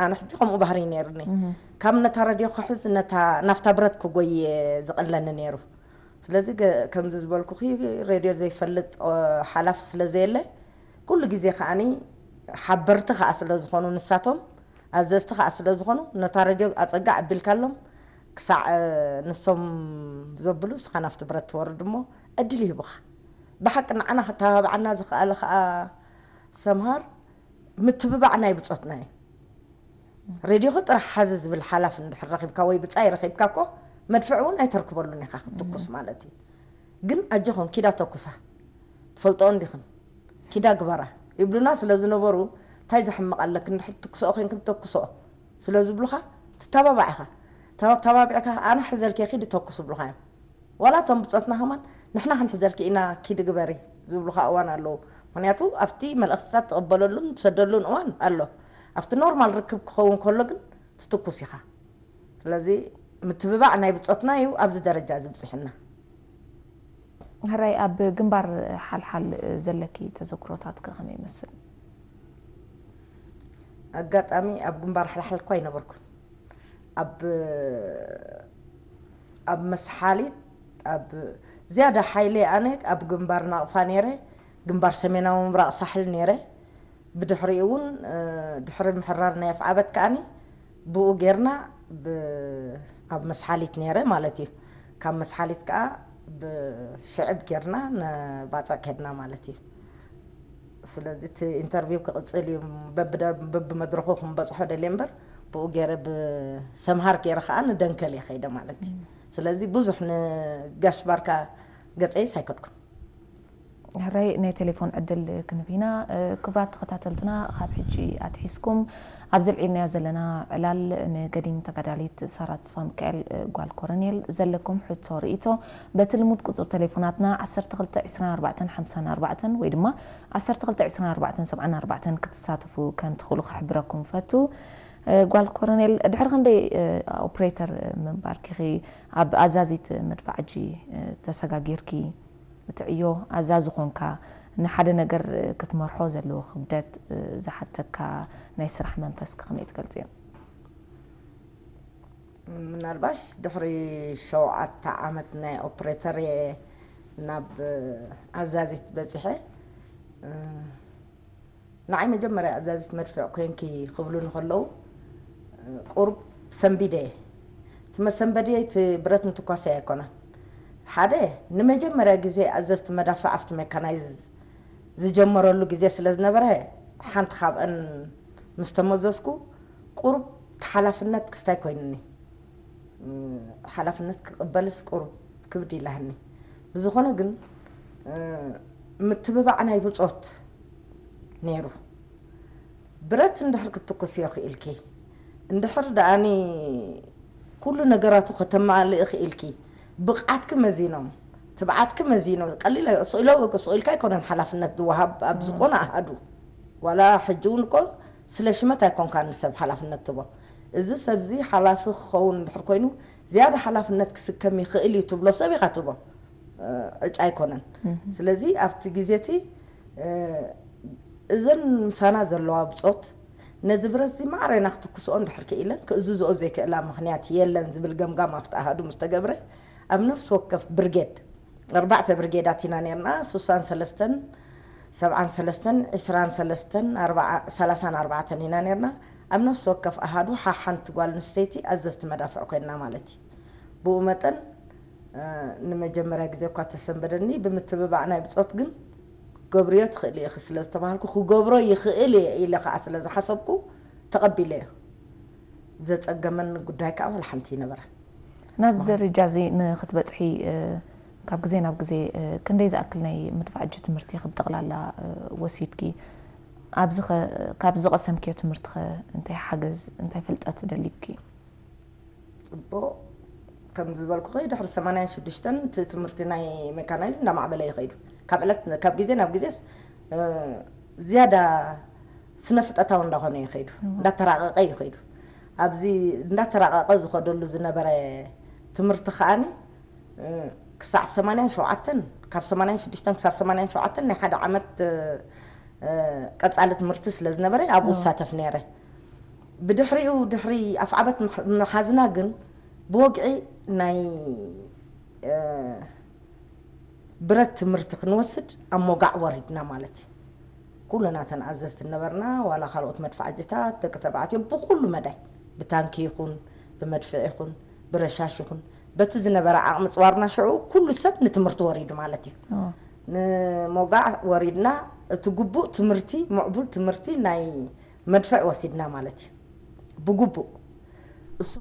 ኣነ ሕጂ ከምኡ ባህሪ እዩ ነይሩኒ። ካብ ነታ ረድዮ ክሕዝ ነታ ናብታ ብረት ክጎይ እየ ዝቐለኒ ነይሩ። ስለዚ ከምዚ ዝበልኩኺ ሬድዮ ዘይፈልጥ ሓላፊ ስለ ዘየለ ኩሉ ግዜ ከዓኒ ሓበርቲ ከዓ ስለ ዝኾኑ ንሳቶም ኣዘዝቲ ከዓ ስለ ዝኾኑ ነታ ረድዮ ኣፀጋዕ ኣቢልካሎም ክሳዕ ንሶም ዘብሉ እስኻ ናብቲ ብረት ትወርድ እሞ ዕድል ይህቡኻ። ብሓቂ ንዓና ክተባብዓና ዝኸኣለ ከዓ ሰምሃር ምትብባዕ ናይ ብፆትና እዩ። ሬድዮኺ ጥራሕ ሓዚ ዝብል ሓላፊ እንድሕር ረኺብካ ወይ ብፃይ ረኺብካ እኮ መድፍዕ እውን ኣይተርክበሉን ኢኻ ክትትኩስ ማለት እዩ። ግን ኣጆኹም ኪዳ ተኩሳ ትፈልጦ እንዲኽን ኪዳ ግበራ ይብሉና ስለ ዝነበሩ እንታይ ዘሕምቕ ኣለክ እንድሕር ትኩስኦ ኮይንክ ተኩስኦ ስለ ዝብሉኻ ትተባባዕ ኢኻ። ተባቢዕካ ኣነ ሕዘልክ ኪዲ ተኩስ ይብሉኻ እዮም። ዋላ እቶም ብፆትና ከማን ንሕና ክንሕዘልኪ ኢና ኪዲ ግበሪ ዝብሉኻ እዋን ኣለዉ። ምክንያቱ ኣብቲ መልእኽትታት ትቕበለሉን ትሰደሉን እዋን ኣሎ። ኣብቲ ኖርማል ርክብ ክኸውን ከሎ ግን ትትኩስ ኢኻ። ስለዚ ምትብባዕ ናይ ብፆትና እዩ ኣብዚ ደረጃ እዚ ብፅሕና። ሕራይ ኣብ ግንባር ሓልሓል ዘለኪ ተዘክሮታት ከ ከመይ ይመስል? ኣጋጣሚ ኣብ ግንባር ሓልሓል እኳ ኣይነበርኩን። ኣብ ኣብ መስሓሊት ኣብ ዝያዳ ሓይለ ኣነ ኣብ ግንባር ናቕፋ ነይረ። ግንባር ሰሜናዊ ምብራቕ ሳሕል ነይረ። ብድሕሪኡ እውን ድሕሪ ምሕራር ናይ ኣፍዓበት ከዓኒ ብኡ ጌርና ኣብ መስሓሊት ነይረ ማለት እዩ። ካብ መስሓሊት ከዓ ብሽዕብ ጌርና ንባፅዕ ከድና ማለት እዩ። ስለዚ እቲ ኢንተርቪው ክቕፅል እዩ። በብመድረኹ ክንበፅሖ ደልየ እምበር ብኡ ገይረ ብሰምሃር ገይረ ከዓ ንደንከል እየ ከይደ ማለት እዩ። ስለዚ ብዙሕ ንጋሽ ባርካ ገፀይስ ኣይከድኩን። ሕራይ ናይ ቴሌፎን ዕድል ክንብ ኢና። ክቡራት ተኸታተልትና ካብ ሕጂ ኣትሒዝኩም ኣብዚ ኣልዒልናዮ ዘለና ዕላል ንገዲም ተጋዳሊት ሳራ ተስፋሚካኤል ጓል ኮረኔል ዘለኩም ሕቶ ርእይቶ በቲ ልሙድ ቁፅሪ ቴሌፎናትና ዓሰርተ ክልተ ዕስራን ኣርባዕተን ሓምሳን ኣርባዕተን ወይ ድማ ዓሰርተ ክልተ ዕስራን ኣርባዕተን ሰብዓን ኣርባዕተን ክትሳተፉ ከም ትኽእሉ ክሕብረኩም ፈቱ። ጓል ኮረኔል ድሕሪ ክንደይ ኦፕሬተር ምንባርኪ ኢኺ ኣብ ኣዛዚት መድፍዓጂ ተሰጋጊርኪ? እቲ ዕዮ ኣዛዚ ኮንካ ንሓደ ነገር ክትመርሖ ዘለዎ ክብደት ዝሓተካ ናይ ስራሕ መንፈስኪ ከመይ ትገልፅዮ? ምናልባሽ ድሕሪ ሸውዓተ ዓመት ናይ ኦፕሬተር እየ ናብ ኣዛዚት በፂሐ። ንዓይ መጀመርያ ኣዛዚት መድፍዕ ኮይንኪ ክብሉኒ ከለዉ ቁሩብ ሰንቢደ እየ። እቲ መሰንበድየይ እቲ ብረት ምትኳሰይ ኣይኮነን። ሓደ ንመጀመርያ ግዜ ኣዘዝቲ መዳፍዕ ኣብቲ ሜካናይዝ ዝጀመረሉ ግዜ ስለ ዝነበረ ሓንቲ ካብአን ምስ ተመዘዝኩ ቁሩብ እቲ ሓላፍነት ክስታይ ኮይኑኒ። ሓላፍነት ክቕበልስ ቁሩብ ክብድ ኢላህኒ። ብዝኾነ ግን ምትብባዕ ናይ ብጾት ነይሩ። ብረት እንድሕር ክትትኩስዮ ክኢልኪ እንድሕር ደኣኒ ኩሉ ነገራቱ ከተማልእ ክኢልኪ ብቕዓትኪ መዚኖም ትብዓትኪ መዚኖም ቀሊል ስኢሎ ስኢልካ ኣይኮነን ሓላፍነት ዝወሃብ ኣብ ዝኾነ ኣሃዱ ዋላ ሕጂ እውን እኮ ስለ ሽመት ኣይኮንካ ንሰብ ሓላፍነት ትቦ እዚ ሰብዚ ሓላፊ ክኸውን እንድሕር ኮይኑ ዝያዳ ሓላፍነት ክስከም ይኽእል እዩ ትብሎ ሰብ ኢኻ ትቦ ዕጫ ኣይኮነን። ስለዚ ኣብቲ ግዜ እቲ እዘን ምሳና ዘለዋ ብጾት ነዚ ብረት እዚ ማዕረ ኢና ክትኩስኦ እንድሕር ክኢለን ክእዝዝኦ ዘይክእላ ምኽንያት የለን ዝብል ገምጋም ኣብቲ ኣሃዱ ምስ ተገብረ ኣብ ነፍሲ ወከፍ ብርጌድ ኣርባዕተ ብርጌዳት ኢና ነርና። ሱሳን ሰለስተን፣ ሰብዓን ሰለስተን፣ ዕስራን ሰለስተን፣ ኣርባዓ- ሰላሳን ኣርባዕተን ኢና ነርና። ኣብ ነፍሲ ወከፍ ኣሃዱ ሓሓንቲ ጓል ኣንስተይቲ ኣዘዝቲ መዳፍዕ ኮይንና ማለት እዩ። ብኡ መጠን ንመጀመርያ ግዜ እኳ ተሰንበደኒ። ብምትብባዕ ናይ ብጾት ግን ክገብርዮ ትኽእሊ ኢኺ ስለ ዝተባሃልኩ፣ ክገብሮ ይኽእል እየ ኢለ ከዓ ስለ ዝሓሰብኩ ተቐቢለዮ። ዘጸገመኒ ጉዳይ ከዓ ዋላ ሓንቲ ኣይነበረን። ናብዚ ደረጃ እዚ ንክትበጽሒ ካብ ግዜ ናብ ግዜ ክንደይ ዝኣክል ናይ መድፍዓጂ ትምህርቲ ኢኺ ብጠቕላላ ወሲድኪ? ኣብዚ ከ- ካብዚ ዝቐሰምክዮ ትምህርቲ ከ እንታይ ሓገዝ እንታይ ፍልጠት ደሊብኪ? ጽቡቕ። ከም ዝበልኩኺ ድሕሪ ሰማንያን ሽዱሽተን እቲ ትምህርቲ ናይ ሜካናይዝ እንዳማዕበለ እዩ ከይዱ። ካብ ዕለት ካብ ግዜ ናብ ግዜስ ዝያዳ ስነ ፍጠታዊ እንዳኾነ እዩ ከይዱ። እንዳተራቐቐ እዩ ከይዱ። ኣብዚ እንዳተራቐቐ ዝኸደሉ ዝነበረ ትምህርቲ ከዓኒ ክሳዕ ሰማንያን ሸውዓተን፣ ካብ ሰማንያን ሽዱሽተን ክሳብ ሰማንያን ሸውዓተን ናይ ሓደ ዓመት ቀጻሊ ትምህርቲ ስለ ዝነበረ ኣብኡ እሳተፍ ነይረ። ብድሕሪኡ ድሕሪ ኣፍዓበት ምሓዝና ግን ብወግዒ ናይ ብረት ትምህርቲ ክንወስድ ኣብ ሞጋዕ ወሪድና ማለት እዩ። ኩሉና ተን ኣዘዝቲ ነበርና፣ ዋላ ካልኦት መድፍዓጅታት ደቂ ተባዕትዮ ብኩሉ መዳይ፣ ብታንኪ ይኹን ብመድፍዕ ይኹን ብረሻሽ ይኹን፣ በቲ ዝነበረ ዓቕሚ ጽዋርና ሽዑ ኩሉ ሰብ ንትምህርቲ ወሪዱ ማለት እዩ። ንሞጋዕ ወሪድና፣ እቲ ግቡእ ትምህርቲ፣ ምዕቡል ትምህርቲ ናይ መድፍዕ ወሲድና ማለት እዩ። ብግቡእ እሱ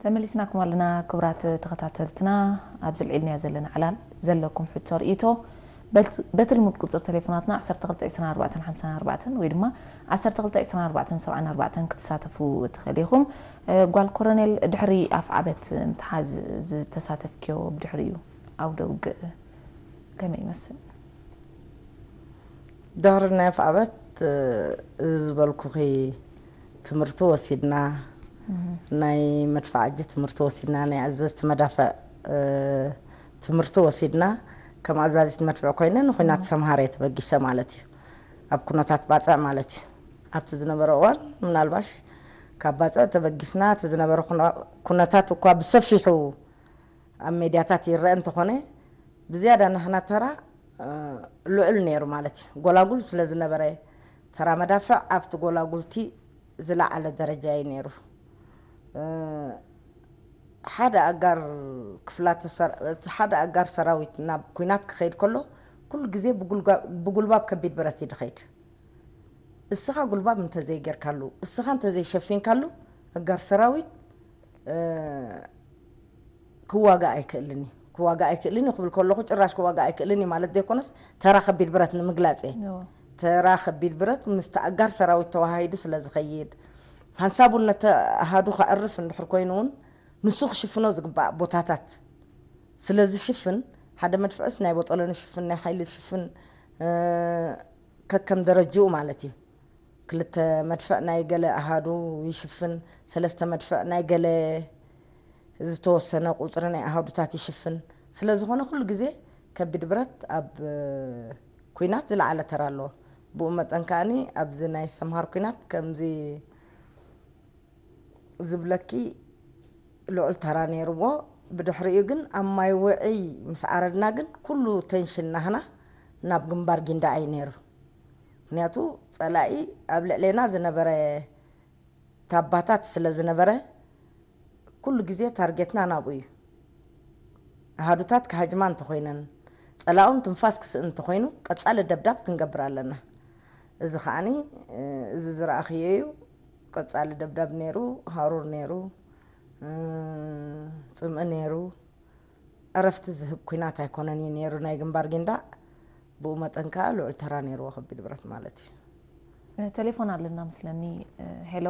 ተመሊስናኩም ኣለና ክቡራት ተኸታተልትና። ኣብዚ ልዒልናዮ ዘለና ዕላል ዘለኩም ሕቶ ርእይቶ በቲ ልሙድ ቁጽሪ ተሌፎናትና ዓሰርተ ክልተ ዕስራን ኣርባዕተን ሓምሳን ኣርባዕተን ወይ ድማ ዓሰርተ ክልተ ዕስራን ኣርባዕተን ሰብዓን ኣርባዕተን ክትሳተፉ ትኽእል ኢኹም። ጓል ኮረኔል፣ ድሕሪ ኣፍዓበት ምትሓዝ ዝተሳተፍክዮ ብድሕሪኡ ዓውደ ውግእ ከመይ ይመስል? ድሕሪ ናይ ኣፍዓበት እዚ ዝበልኩኺ ትምህርቲ ወሲድና፣ ናይ መድፍዓጂ ትምህርቲ ወሲድና፣ ናይ ኣዘዝቲ መዳፍዕ ትምህርቲ ወሲድና፣ ከም ኣዛዚት መድፍዕ ኮይነ ንኹናት ሰምሃር እየ ተበጊሰ ማለት እዩ። ኣብ ኩነታት ባጽዕ ማለት እዩ። ኣብቲ ዝነበረ እዋን ምናልባሽ ካብ ባጽዕ ተበጊስና፣ እቲ ዝነበረ ኩነታት እኳ ብሰፊሑ ኣብ ሜድያታት ይረአ እንተኾነ፣ ብዝያዳ ናህና ተራ ልዑል ነይሩ ማለት እዩ። ጎላጉል ስለ ዝነበረ፣ ተራ መዳፍዕ ኣብቲ ጎላጉልቲ ዝለዓለ ደረጃ እዩ ነይሩ። ሓደ ኣጋር ክፍላተ ሰር-፣ እቲ ሓደ ኣጋር ሰራዊት ናብ ኲናት ክኸይድ ከሎ፣ ኩሉ ግዜ ብጉልጋ-፣ ብጉልባብ ከቢድ ብረት እዩ ዝኸይድ። እስኻ ጉልባብ እንተዘይጌርካሉ፣ እስኻ እንተዘይሸፊንካሉ፣ ኣጋር ሰራዊት ክዋጋእ ኣይክእልን እዩ። ክዋጋእ ኣይክእልን እዩ ክብል ከለኹ፣ ጭራሽ ክዋጋእ ኣይክእልን እዩ ማለት ዘይኮነስ፣ ተራ ከቢድ ብረት ንምግላጽ እየ። ተራ ከቢድ ብረት ምስቲ ኣጋር ሰራዊት ተዋሃሂዱ ስለ ዝኸይድ፣ ሓንሳብ እውን ነቲ ኣሃዱ ከዕርፍ እንድሕር ኮይኑ እውን፣ ንሱ ክሽፍኖ ዝግባእ ቦታታት ስለ ዝሽፍን፣ ሓደ መድፍዕስ ናይ ቦጦሎኒ ሽፍን፣ ናይ ሓይሊ ሽፍን፣ ከከም ደረጅኡ ማለት እዩ። ክልተ መድፍዕ ናይ ገለ ኣሃዱ ይሽፍን፣ ሰለስተ መድፍዕ ናይ ገለ ዝተወሰነ ቁጽሪ ናይ ኣሃዱታት ይሽፍን። ስለ ዝኾነ፣ ኩሉ ግዜ ከቢድ ብረት ኣብ ኲናት ዝለዓለ ተራ ኣለዎ። ብኡ መጠን ከኣኒ፣ ኣብዚ ናይ ሰምሃር ኲናት ከምዚ ዝብለኪ ልዑል ተራ ነይርዎ። ብድሕሪኡ ግን ኣብ ማይ ውዕይ ምስ ዓረድና ግን፣ ኩሉ ተንሽን ናህና ናብ ግንባር ጊንዳዕ እዩ ነይሩ። ምኽንያቱ፣ ጸላኢ ኣብ ልዕሌና ዝነበረ ታባታት ስለ ዝነበረ፣ ኩሉ ግዜ ታርጌትና ናብኡ እዩ። ኣሃዱታት ክሃጅማ እንተኾይነን፣ ጸላኦም ትንፋስ ክስእን እንተኾይኑ፣ ቀጻሊ ደብዳብ ክንገብር ኣለና። እዚ ከኣኒ፣ እዚ ዝረኣኽዮ እዩ። ቀጻሊ ደብዳብ ነይሩ፣ ሃሩር ነይሩ፣ ጽምኢ ነይሩ። ዕረፍቲ ዝህብ ኲናት ኣይኮነን እዩ ነይሩ ናይ ግንባር ጊንዳዕ። ብኡ መጠን ከኣ ልዑል ተራ ነይርዎ ከቢድ ብረት ማለት እዩ። እ፣ ቴሌፎን ኣለና መስለኒ። እ፣ ሄሎ።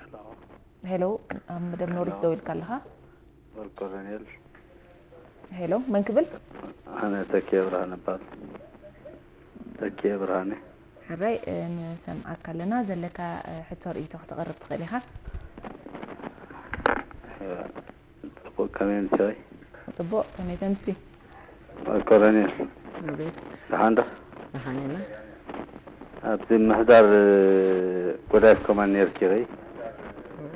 ሄሎ። ሄሎ፣ ኣብ መደብ ኖሪት ሄሎ። ደው ኢልካ ኣለኻ። ወል ኮሎኔል። ሄሎ፣ መን ክብል? ኣነ ተኪኤ ብርሃነ እባል። ተኪኤ ብርሃነ። ሕራይ፣ እ፣ ንሰምዓካ ኣለና። ዘለካ፣ እ፣ ሕቶ ርእይቶ ከተቕርብ ትኽእል ኢኻ። እ፣ ጽቡቕ፣ ከመይ ኣምሲኺ? ጽቡቕ፣ ከመይ ተምሲ? ኮሎኔል። ኣቤት። ደሓን ዶ? ደሓን ኢና። ኣብዚ ምሕዳር፣ እ፣ ጎዳይፍ ከማን ነይርኪ ኢኺ? እወ።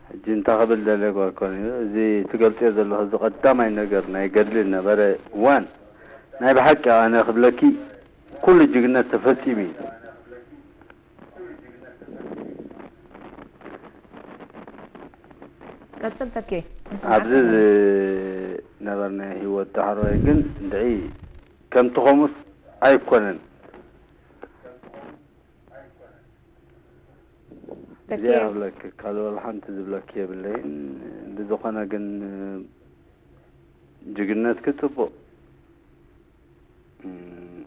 ሕጂ እንታይ ክብል ደለ ጓል ኮሎኔል፣ እዚ ትገልጽዮ ዘለኹ፣ እዚ ቀዳማይ ነገር ናይ ገድሊ ነበረ። ዋን፣ ናይ ብሓቂ ኣነ ክብለኪ፣ ኩሉ ጅግነት ተፈጺሙ እዩ። ቀጽል ተኬ፣ ንሰምዓካ ኣብዚ ኣለና። ዝነበርናዮ ህይወት ዳሕረዋይ ግን እንድዒ ከምቲ ኸሙስ ኣይኮነን። ተኬ። እዚኣ እብለኪ፣ ካልእ ወላ ሓንቲ ዝብለኪ የብለይን። ብዝኾነ ግን ጅግነትኪ ጽቡቕ። እም፣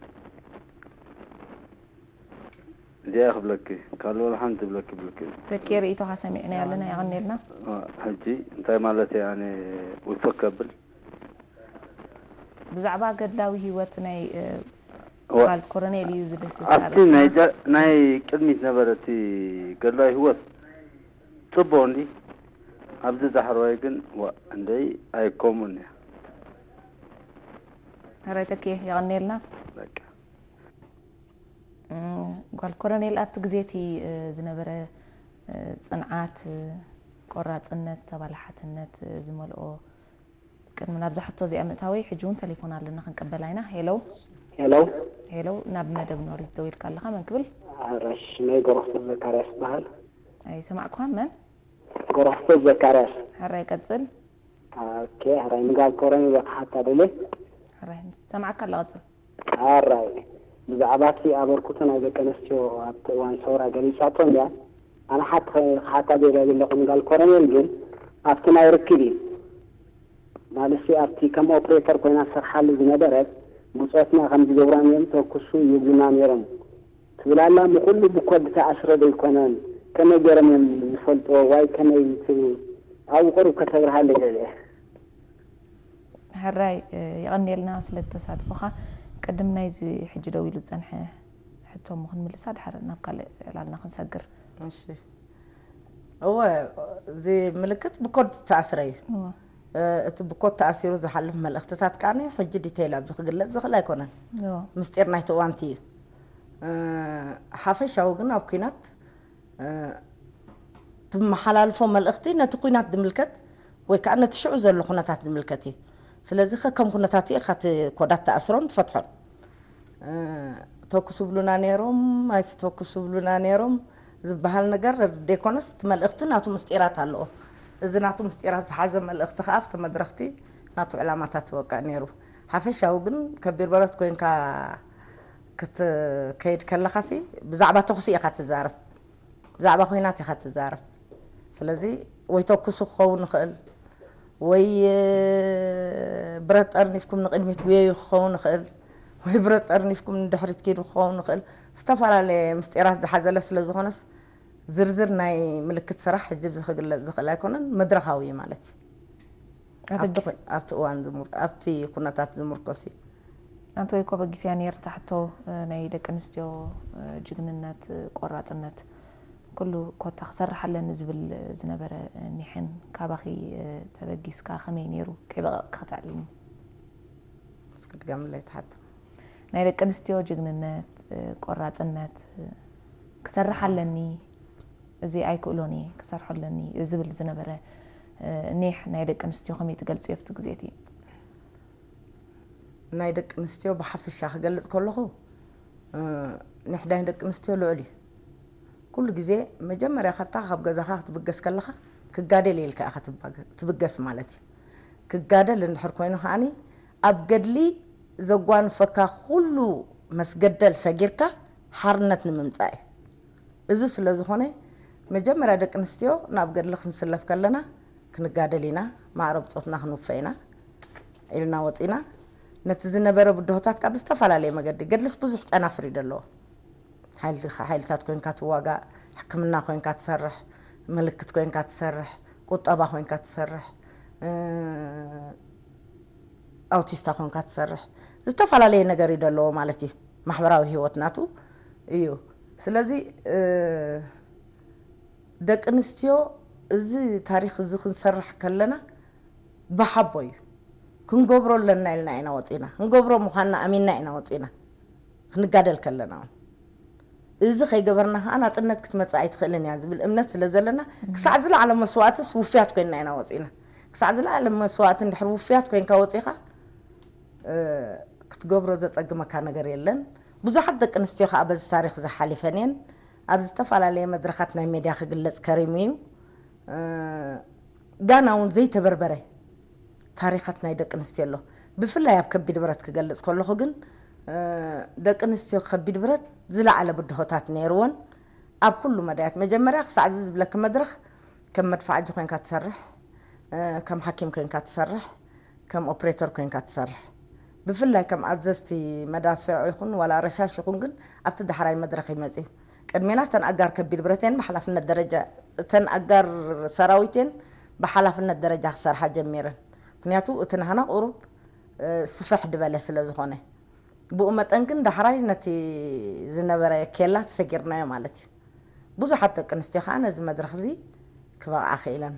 እዚኣ ክብለኪ፣ ካልእ ወላ ሓንቲ ዝብለኪ ብልኪ። ተኬ ርእይቶኻ ሰሚዕናዮ ኣለና፣ የቐንየልና። አ፣ ሕጂ እንታይ ማለት እየ ኣነ ውስኽ ከብል? ብዛዕባ ገድላዊ ህይወት ናይ፣ እ፣ ዋ-፣ ጓል ኮሎኔል እዩ ዝድህስስ ኣብቲ ኣርእስትና። ናይ ደ-፣ ናይ ቅድሚት ነበረ እቲ ገድላዊ ህይወት ጽቡቕ እንዲ፣ ኣብዚ ዳሕረዋይ ግን ዋ-፣ እንደይ ኣይከምኡን እያ። ሕራይ ተኬ፣ የቐንየልና። በቃ። እም፣ ጓል ኮሎኔል፣ ኣብቲ ግዜ እቲ፣ እ፣ ዝነበረ፣ እ፣ ጽንዓት፣ እ፣ ቆራጽነት፣ ተባላሓትነት፣ እ፣ ዝመልኦ፣ ቅድሚ ናብዛ ሕቶ እዚኣ ምእታወይ፣ ሕጂ እውን ቴሌፎን ኣለና፣ ክንቀበላ ኢና። ሄሎ። ሄሎ። ሄሎ፣ ናብ መደብ ኖሪት ደው ኢልካ ኣለኻ፣ መን ክብል? ሕራይ፣ ሽመይ ገብረክርስቶስ ዘካርያስ ይበሃል። ኣይሰማዕኩኻን፣ መን? ገብረክርስቶስ ዘካርያስ። ሕራይ፣ ቀጽል። ኦኬ፣ ሕራይ፣ ንጋል ኮረኒ ኢለ ክሓታ ደልየ። ሕራይ፣ ሰማዕካ ኣላ፣ ቀጽል። ሕራይ፣ ብዛዕባ እቲ ኣበርክቶ ናይ ደቂ ኣንስትዮ ኣብቲ እዋን ሰውራ ገሊጻቶ እንድያ። ኣነ ሓንቲ ክሓታ ደልየ ዘለኹ ንጋል ኮረኔል ግን ኣብቲ ናይ ርክብ እዩ። ማለትሲ ኣብቲ ከም ኦፕሬተር ኮይና ትሰርሓሉ ዝነበረት ብጾትና ከም ዝገብሩ እዮም ተኩሱ ይብሉና ነይሮም። ትብል ኣላ፣ እሞ ኩሉ ብኮድ ተኣስረ ዶ ኣይኮነን? ከመይ ገይሮም እዮም ዝፈልጥዎ? ዋይ ከመይ ትብል? ኣብኡ ቁሩብ ከተብርሃለይ ደልየ። ሕራይ፣ እ፣ የቐንየልና ስለ ተሳትፎኻ። ቅድም ናይዚ ሕጂ ደው ኢሉ ዝጸንሐ ሕቶ እሞ ክንምልሳ፣ ድሓር ናብ ካልእ ዕላልና ክንሰግር። እሺ። እወ፣ እዚ ምልክት ብኮድ ዝተኣስረ እዩ። እወ። እ፣ እቲ ብኮድ ተኣሲሩ ዝሓልፍ መልእኽትታት ከኣ ሕጂ ዲቴይል ኣብዚ ክግለጽ ዝኽእል ኣይኮነን። እወ። ምስጢር ናይቲ እዋንቲ እዩ። እ፣ ሓፈሻዊ ግን ኣብ ኲናት፣ እ፣ ትመሓላልፎ መልእኽቲ ነቲ ኲናት ዝምልከት ወይ ከዓ ነቲ ሽዑ ዘሎ ኩነታት ዝምልከት እዩ። ስለዚ ከከም ኩነታት እዩ ኢኻ እቲ ኮዳት ትኣስሮን ትፈትሖን። ተኩሱ ብሉና ነይሮም ኣይትተኩሱ ብሉና ነይሮም ዝበሃል ነገር ደይኮነስ እቲ መልእኽቲ ናቱ ምስጢራት ኣለዎ። እዚ ናቱ ምስጢራት ዝሓዘ መልእኽቲ ከዓ ኣብቲ መድረኽቲ ናቱ ዕላማታት ይወቅዕ ነይሩ። ሓፈሻዊ ግን ከቢድ በረት ኮይንካ ክትከይድ ከለኻሲ ብዛዕባ ተኹሲ ኢኻ ትዛረብ። ብዛዕባ ኩናት ኢኻ ትዛረብ። ስለዚ ወይ ተኩሱ ክኸውን ይኽእል ወይ ብረት ጠርኒፍኩም ንቕድሚት ጉየዩ ክኸውን ይኽእል ወይ ብረት ጠርኒፍኩም ንድሕሪት ኪዱ ክኸውን ይኽእል። ዝተፈላለየ ምስጢራት ዝሓዘለ ስለ ዝኾነስ ዝርዝር ናይ ምልክት ስራሕ ሕጂ ክግለፅ ዝኽእል ኣይኮነን፣ መድረኻዊ እዩ ማለት እዩ። ኣብቲ እዋን ኣብቲ ኩነታት ዝምርኮስ እዩ። ኣንቶይ ኮበጊስያ ነይርታ ሕቶ ናይ ደቂ ኣንስትዮ ጅግንነት ቆራፅነት ኩሉ ኮታ ክሰርሕ ኣለኒ ዝብል ዝነበረ ኒሕን ካባኺ ተበጊስካ ከመይ ነይሩ ከይበቐቕ ክትዕልኒ እስክድገምለይ ትሓቶ ናይ ደቂ ኣንስትዮ ጅግንነት ቆራፅነት ክሰርሕ ኣለኒ እዚ ኣይክእሎን እየ ክሰርሖ ኣለኒ ዝብል ዝነበረ ኒሕ ናይ ደቂ ኣንስትዮ ከመይ ትገልፅዮ ኣብቲ ግዜ እቲ ናይ ደቂ ኣንስትዮ ብሓፈሻ ክገልፅ ከለኹ ንሕዳይ ደቂ ኣንስትዮ ልዑል እዩ። ኩሉ ግዜ መጀመርያ ካብታ ካብ ገዛኻ ክትብገስ ከለኻ ክጋደል ኢልካ ኢኻ ትብገስ ማለት እዩ። ክጋደል እንድሕር ኮይኑ ከዓኒ ኣብ ገድሊ ዘጓንፈካ ኩሉ መስገደል ሰጊርካ ሓርነት ንምምፃእ እዩ። እዚ ስለ ዝኾነ መጀመርያ ደቂ ኣንስትዮ ናብ ገድሊ ክንስለፍ ከለና ክንጋደል ኢና፣ ማዕረ ብፆትና ክንውፈ ኢና ኢልና ወፂና። ነቲ ዝነበረ ብድሆታት ካብ ዝተፈላለየ መገዲ ገድልስ ብዙሕ ጨናፍር እዩ ዘለዎ። ሓይልታት ኮይንካ ትዋጋእ፣ ሕክምና ኮይንካ ትሰርሕ፣ ምልክት ኮይንካ ትሰርሕ፣ ቁጠባ ኮይንካ ትሰርሕ፣ ኣውቲስታ ኮይንካ ትሰርሕ፣ ዝተፈላለየ ነገር እዩ ዘለዎ ማለት እዩ። ማሕበራዊ ህይወት ናቱ እዩ። ስለዚ ደቂ ኣንስትዮ እዚ ታሪክ እዚ ክንሰርሕ ከለና ብሓቦ እዩ። ክንገብሮ ኣለና ኢልና ኢና ወፂና፣ ክንገብሮ ምኳንና ኣሚንና ኢና ወፂና። ክንጋደል ከለና እውን እዚ ከይገበርና ከዓ ናፅነት ክትመፅእ ኣይትኽእልን እያ ዝብል እምነት ስለ ዘለና ክሳዕ ዝለዓለ መስዋእትስ ውፍያት ኮይንና ኢና ወፂና። ክሳዕ ዝለዓለ መስዋእቲ እንድሕር ውፍያት ኮይንካ ወፂኻ ክትገብሮ ዘፀግመካ ነገር የለን። ብዙሓት ደቂ ኣንስትዮ ከዓ በዚ ታሪክ ዝሓሊፈን እየን። ኣብ ዝተፈላለየ መድረኻት ናይ ሜድያ ክግለፅ ከሪሙ እዩ። ጋና እውን ዘይተበርበረ ታሪኻት ናይ ደቂ ኣንስትዮ ኣሎ። ብፍላይ ኣብ ከቢድ ብረት ክገልፅ ከለኹ ግን ደቂ ኣንስትዮ ከቢድ ብረት ዝለዓለ ብድሆታት ነይርወን። ኣብ ኩሉ መዳያት መጀመርያ ክሳዕ እዚ ዝብለኪ መድረኽ ከም መድፋዕጂ ኮይንካ ትሰርሕ፣ ከም ሓኪም ኮይንካ ትሰርሕ፣ ከም ኦፕሬተር ኮይንካ ትሰርሕ። ብፍላይ ከም ኣዘዝቲ መዳፍዕ ይኹን ዋላ ረሻሽ ይኹን ግን ኣብቲ ዳሕራይ መድረኽ ይመፅዩ። ቅድሜና እተን ኣጋር ከቢድ ብረተን ብሓላፍነት ደረጃ እተን ኣጋር ሰራዊትን ብሓላፍነት ደረጃ ክሰርሓ ጀሚረን። ምክንያቱ እቲ ናህና ቁሩብ ስፍሕ ድበለ ስለ ዝኾነ ብኡ መጠን ግን ዳሕራይ ነቲ ዝነበረ ኬላ ተሰጊርናዮ ማለት እዩ። ብዙሓት ደቂ ኣንስትዮ ከዓ ነዚ መድረኽ እዚ ክበቕዓ ክኢለን።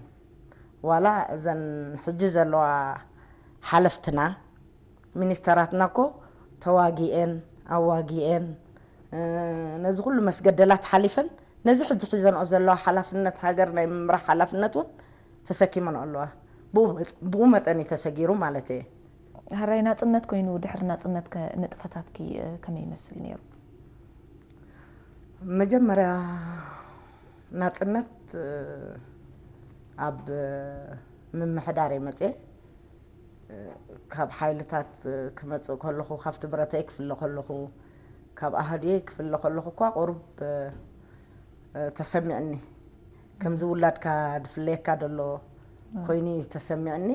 ዋላ እዘን ሕጂ ዘለዋ ሓለፍትና ሚኒስተራትና እኮ ተዋጊኤን ኣዋጊኤን ነዚ ኩሉ መስገደላት ሓሊፈን ነዚ ሕጂ ሒዘንኦ ዘለዋ ሓላፍነት ሃገር ናይ ምምራሕ ሓላፍነት እውን ተሰኪመንኦ ኣለዋ። ብኡ መጠን እዩ ተሰጊሩ ማለት እየ። ሕራይ ናፅነት ኮይኑ ድሕሪ ናፅነት ከ ንጥፈታትኪ ከመይ ይመስል ነይሩ? መጀመርያ ናፅነት ኣብ ምምሕዳር እየ መፅየ። ካብ ሓይልታት ክመፅእ ከለኹ ካብቲ ብረተይ ክፍለ ከለኹ ካብ ኣህድየይ ክፍለ ከለኹ እኳ ቁሩብ ተሰሚዕኒ። ከምዚ ውላድካ ድፍለየካ ደሎ ኮይኑ እዩ ተሰሚዕኒ።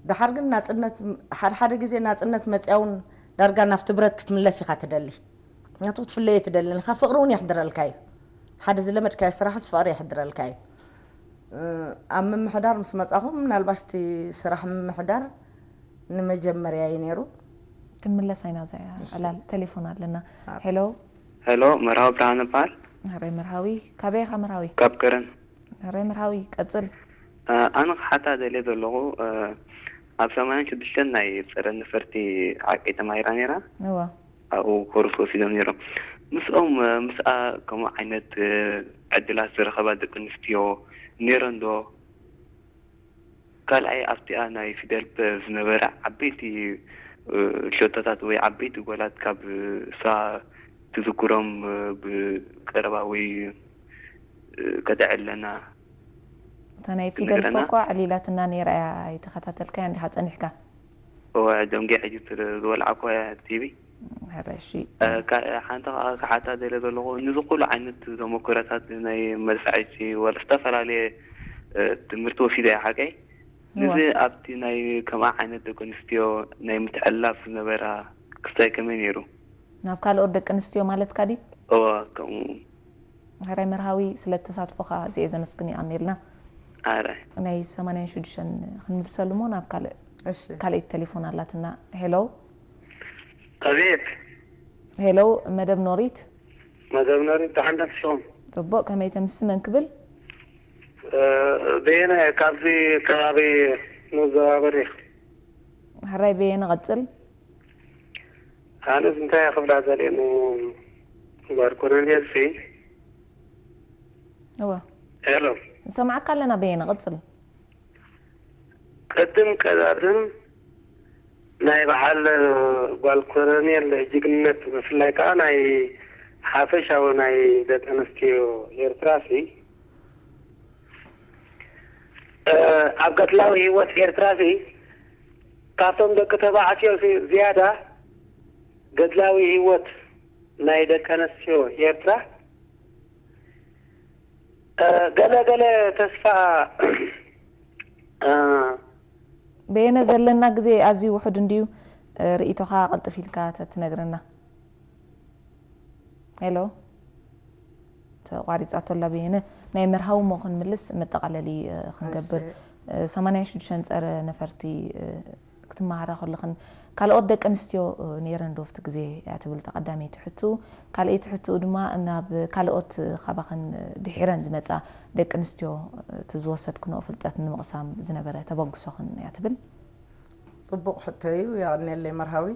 ደሓር ግን ናፅነት ሓደ ሓደ ግዜ ናፅነት መፅያ እውን ዳርጋ ናብቲ ብረት ክትምለስ ኢኻ ትደሊ። ምክንያቱ ክትፍለዮ ትደልን ኢኻ፣ ፍቕሪ እውን የሕድረልካ እዩ። ሓደ ዝለመድካዮ ስራሕስ ፍቕሪ የሕድረልካ እዩ። ኣብ ምምሕዳር ምስ መፃኹ ምናልባሽ እቲ ስራሕ ምምሕዳር ንመጀመርያ እዩ ነይሩ። ክንምለስ ኣይና እዛ ዕላል ቴሌፎን ኣለና። ሄሎ ሄሎ፣ መርሃዊ ብርሃን እበሃል። ሕራይ መርሃዊ፣ ካበይ ኢኻ መርሃዊ? ካብ ከረን። ሕራይ መርሃዊ፣ ቀፅል። ኣነ ክሓታ ደልየ ዘለኹ ኣብ ሰማንያን ሽዱሽተን ናይ ፀረ ነፈርቲ ዓቂ ተማሂራ ነይራ። እዋ ኣብኡ ኮርስ ወሲዶም ነይሮም። ምስኦም ምስኣ ከምኡ ዓይነት ዕድላት ዝረኸባ ደቂ ኣንስትዮ ነይረን ዶ? ካልኣይ ኣብቲኣ ናይ ፊደል ፐ ዝነበረ ዓበይቲ እ፣ ሸቶታት ወይ ዓበይቲ ጎላት ካብ እሳ ትዝክሮም እ፣ ብቀረባ ወይ እ፣ ከተዕለና እታ ናይ ፊደል ትነግረና? ፖኳ ዕሊላትና ነይራ እያ። ኣይተኸታተልካያ እንዲኻ ጸኒሕካ? እወ ደንጊ ሕጂ ትር- ዝወልዓኮ ቲቪ ሕረሺ እ፣ ካ- ሓንቲ ከዓ ክሓታ ደለ ዘለኹ ንዚ ኩሉ ዓይነት ተመክሮታት ናይ መድፋዕቲ ወላ ዝተፈላለየ እ፣ ትምህርቲ ወሲደ እያ ሓቀይ ንዚ ኣብቲ ናይ ከምኣ ዓይነት ደቂ ኣንስትዮ ናይ ምትዕላፍ ዝነበራ ክስታይ ከመይ ነይሩ? ናብ ካልኦት ደቂ ኣንስትዮ ማለትካ ድዩ? እወ ከምኡ ሕራይ መርሃዊ ስለ ተሳትፎኻ እዚኤ ዘመስግን ይቐኒልና። ኣረ ናይ ሰማንያን ሽዱሽተን ክንምልሰሉ እሞ ናብ ካልእ እሺ ካልኣይቲ ቴሌፎን ኣላትና። ሄሎ ኣቤት ሄሎ፣ መደብ ኖሪት መደብ ኖሪት ደሓን ደምስኹም ጽቡቕ። ከመይ ተምሲ መን ክብል? በየነ ካብዚ ከባቢ መዘባበሪ ሕራይ በየነ ቀጽል። ኣነስ እንታይ ክብላ ዘልየ ጓል ኮሎኔል ሲ እወ ሄሎ ንሰማዓካ ኣለና በየነ ቀጽል። ቅድም ቀዳድም ናይ በዓል ጓል ኮሎኔል ጅግንነት ብፍላይ ከዓ ናይ ሓፈሻዊ ናይ ደቂ ኣንስትዮ ኤርትራ ሲ ኣብ ገድላዊ ህይወት ኤርትራ ሲ ካብቶም ደቂ ተባዕትዮ ሲ ዝያዳ ገድላዊ ህይወት ናይ ደቂ ኣንስትዮ ኤርትራ ገለ ገለ ተስፋ በየነ ዘለና ግዜ ኣዝዩ ውሑድ እንድዩ። ርእይቶኻ ቅልጥፍ ኢልካ ተትነግረና። ሄሎ ተቋሪፃቶ ኣላ በየነ። ናይ መርሃዊ ሞ ክንምልስ መጠቓለሊ ክንገብር። ሰማንያን ሽዱሽተን ፀረ ነፈርቲ ክትመሃራ ከለኽን ካልኦት ደቂ ኣንስትዮ ነይረን ዶ ኣብቲ ግዜ እያ ትብል እታ ቀዳመይቲ ሕቱ። ካልኣይቲ ሕቱ ድማ ናብ ካልኦት ካባኽን ድሒረን ዝመፃ ደቂ ኣንስትዮ እቲ ዝወሰድክንኦ ፍልጠት ንምቕሳም ዝነበረ ተበግሶኽን እያ ትብል። ፅቡቕ ሕቶ እዩ። የቐንየለይ መርሃዊ።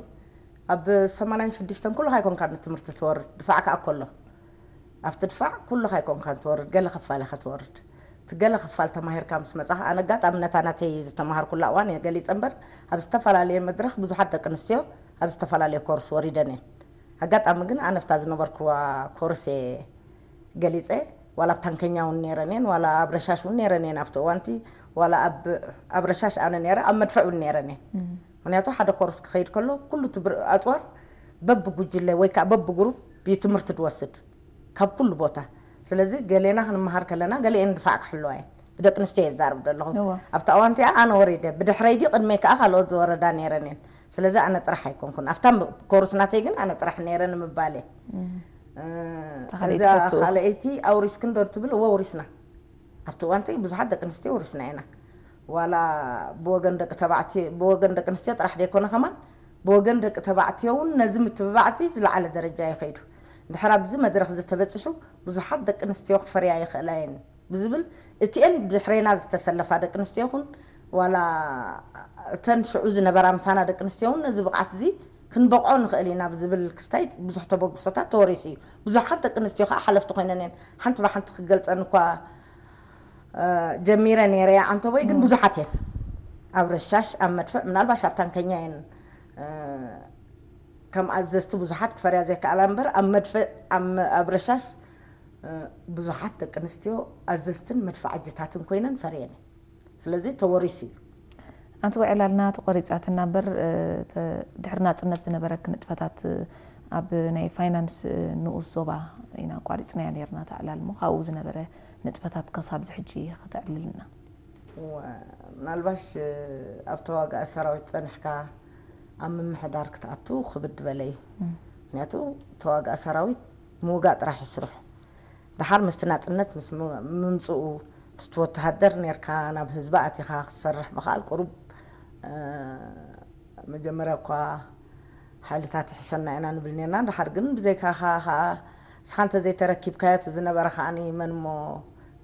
ኣብ ሰማንያን ሽዱሽተን ኩልኻ ኣይኮንካን ንትምህርቲ ትወርድ፣ ድፋዕ ከዓ ከሎ ኣብቲ ድፋዕ ኩልኻ ኣይኮንካን ትወርድ፣ ገለ ክፋል ኢኻ ትወርድ። እቲ ገለ ክፋል ተማሂርካ ምስ መፃኻ፣ ኣነ ኣጋጣሚ ነታ ናተይ ዝተምሃርኩላ እዋን እየ ገሊፀ እምበር፣ ኣብ ዝተፈላለየ መድረኽ ብዙሓት ደቂ ኣንስትዮ ኣብ ዝተፈላለየ ኮርስ ወሪደን እየን። ኣጋጣሚ ግን ኣነ ኣብታ ዝነበርኩዋ ኮርስ እየ ገሊፀ። ዋላ ኣብ ታንከኛ እውን ነይረን እየን፣ ዋላ ኣብ ረሻሽ እውን ነይረን እየን ኣብቲ እዋንቲ። ዋላ ኣብ ኣብ ረሻሽ ኣነ ነይረ፣ ኣብ መድፍዕ እውን ነይረን እየን። ምክንያቱ ሓደ ኮርስ ክኸይድ ከሎ ኩሉ እቲ ብር- ኣፅዋር በብጉጅለ ወይ ከዓ በብግሩፕ እዩ ትምህርቲ ዝወስድ ካብ ኩሉ ቦታ። ስለዚ ገሌና ክንመሃር ከለና ገሊአን ድፋዕ ክሕልዋ እየን። ብደቂ ኣንስትዮ እየ ዝዛረብ ዘለኹ። እወ። ኣብቲ እዋን እቲኣ ኣነ ወሪደ፣ ብድሕረይ ድዩ ቅድመይ ከዓ ካልኦት ዝወረዳ ነይረን እየን። ስለዚ ኣነ ጥራሕ ኣይኮንኩን ኣብታ ኮርስ ናተይ ግን ኣነ ጥራሕ ነይረ ንምባል እየ። እ፣ ተኻልኣይቲ እዛ ሕቶ። ካልኣይቲ ኣውሪስክን ዶ ትብል? እወ፣ ኣውሪስና። ኣብቲ እዋን እቲኣ ብዙሓት ደቂ ኣንስትዮ ኣውሪስና ኢና። ዋላ ብወገን ደቂ ተባዕትዮ፣ ብወገን ደቂ ኣንስትዮ ጥራሕ ደይኮነ ከማን ብወገን ደቂ ተባዕትዮ እውን ነዚ ምትብባዕ እዚ ዝለዓለ ደረጃ እዩ ከይዱ። እንድሕር ኣብዚ መድረኽ እዚ ተበፂሑ ብዙሓት ደቂ ኣንስትዮ ክፈርያ ይኽእላ እየን ብዝብል እቲኤን ድሕሬና ዝተሰለፋ ደቂ ኣንስትዮ ይኹን ዋላ እተን ሽዑ ዝነበራ ምሳና ደቂ ኣንስትዮ እውን ነዚ ብቕዓት እዚ ክንበቕዖ ንኽእል ኢና ብዝብል ክስታይ ብዙሕ ተበግሶታት ተወሪሱ እዩ። ብዙሓት ደቂ ኣንስትዮ ከዓ ሓለፍቲ ኮይነን እየን። ሓንቲ ብሓንቲ ክገልፀን እኳ እ፣ ጀሚረ ነይረ እየ ዓንተቦይ ግን ብዙሓት እየን ኣብ ረሻሽ ኣብ መድፍዕ ምናልባሽ ኣብ ታንከኛ እየን እ፣ ከም ኣዘዝቲ ብዙሓት ክፈርያ ዘይከኣላ እምበር ኣብ መድፍዕ ኣብ መ- ኣብ ረሻሽ እ፣ ብዙሓት ደቂ ኣንስትዮ ኣዘዝትን መድፍዓጅታትን ኮይነን ፈርየን እየን። ስለዚ ተወሪሱ እዩ። ኣንተ ወይ ዕላልና ተቆሪፃትና እምበር እ፣ ተ- ድሕሪ ናፅነት ዝነበረክ ንጥፈታት እ፣ ኣብ ናይ ፋይናንስ እ፣ ንኡስ ዞባ ኢና ኣቋሪፅናያ ነይርና እታ ዕላል እሞ ካብኡ ዝነበረ ንጥፈታት ከሳብ ዝሕጂ ከተዕልልና። እወ፣ ምናልባሽ እ፣ ኣብ ተዋጋኢ ሰራዊት ፀኒሕካ ኣብ ምምሕዳር ክትኣቱ ክብድ በለ እዩ። ምክንያቱ ተዋጋኢ ሰራዊት ምውጋእ ጥራሕ እዩ ስርሑ። ደሓር ምስቲ ናፅነት ምስ ም- ምምፅኡ ምስቲ ወተሃደር ነርካ ናብ ህዝቢ ኣቲኻ ክትሰርሕ ምኽኣል ቁሩብ እ፣ መጀመርያ እኳ ሓይልታት ይሕሸና ኢና ንብል ነርና። ደሓር ግን ብዘይካኻ ከዓ ንስኻ እንተዘይተረኪብካዮ እቲ ዝነበረ ከዓኒ መን እሞ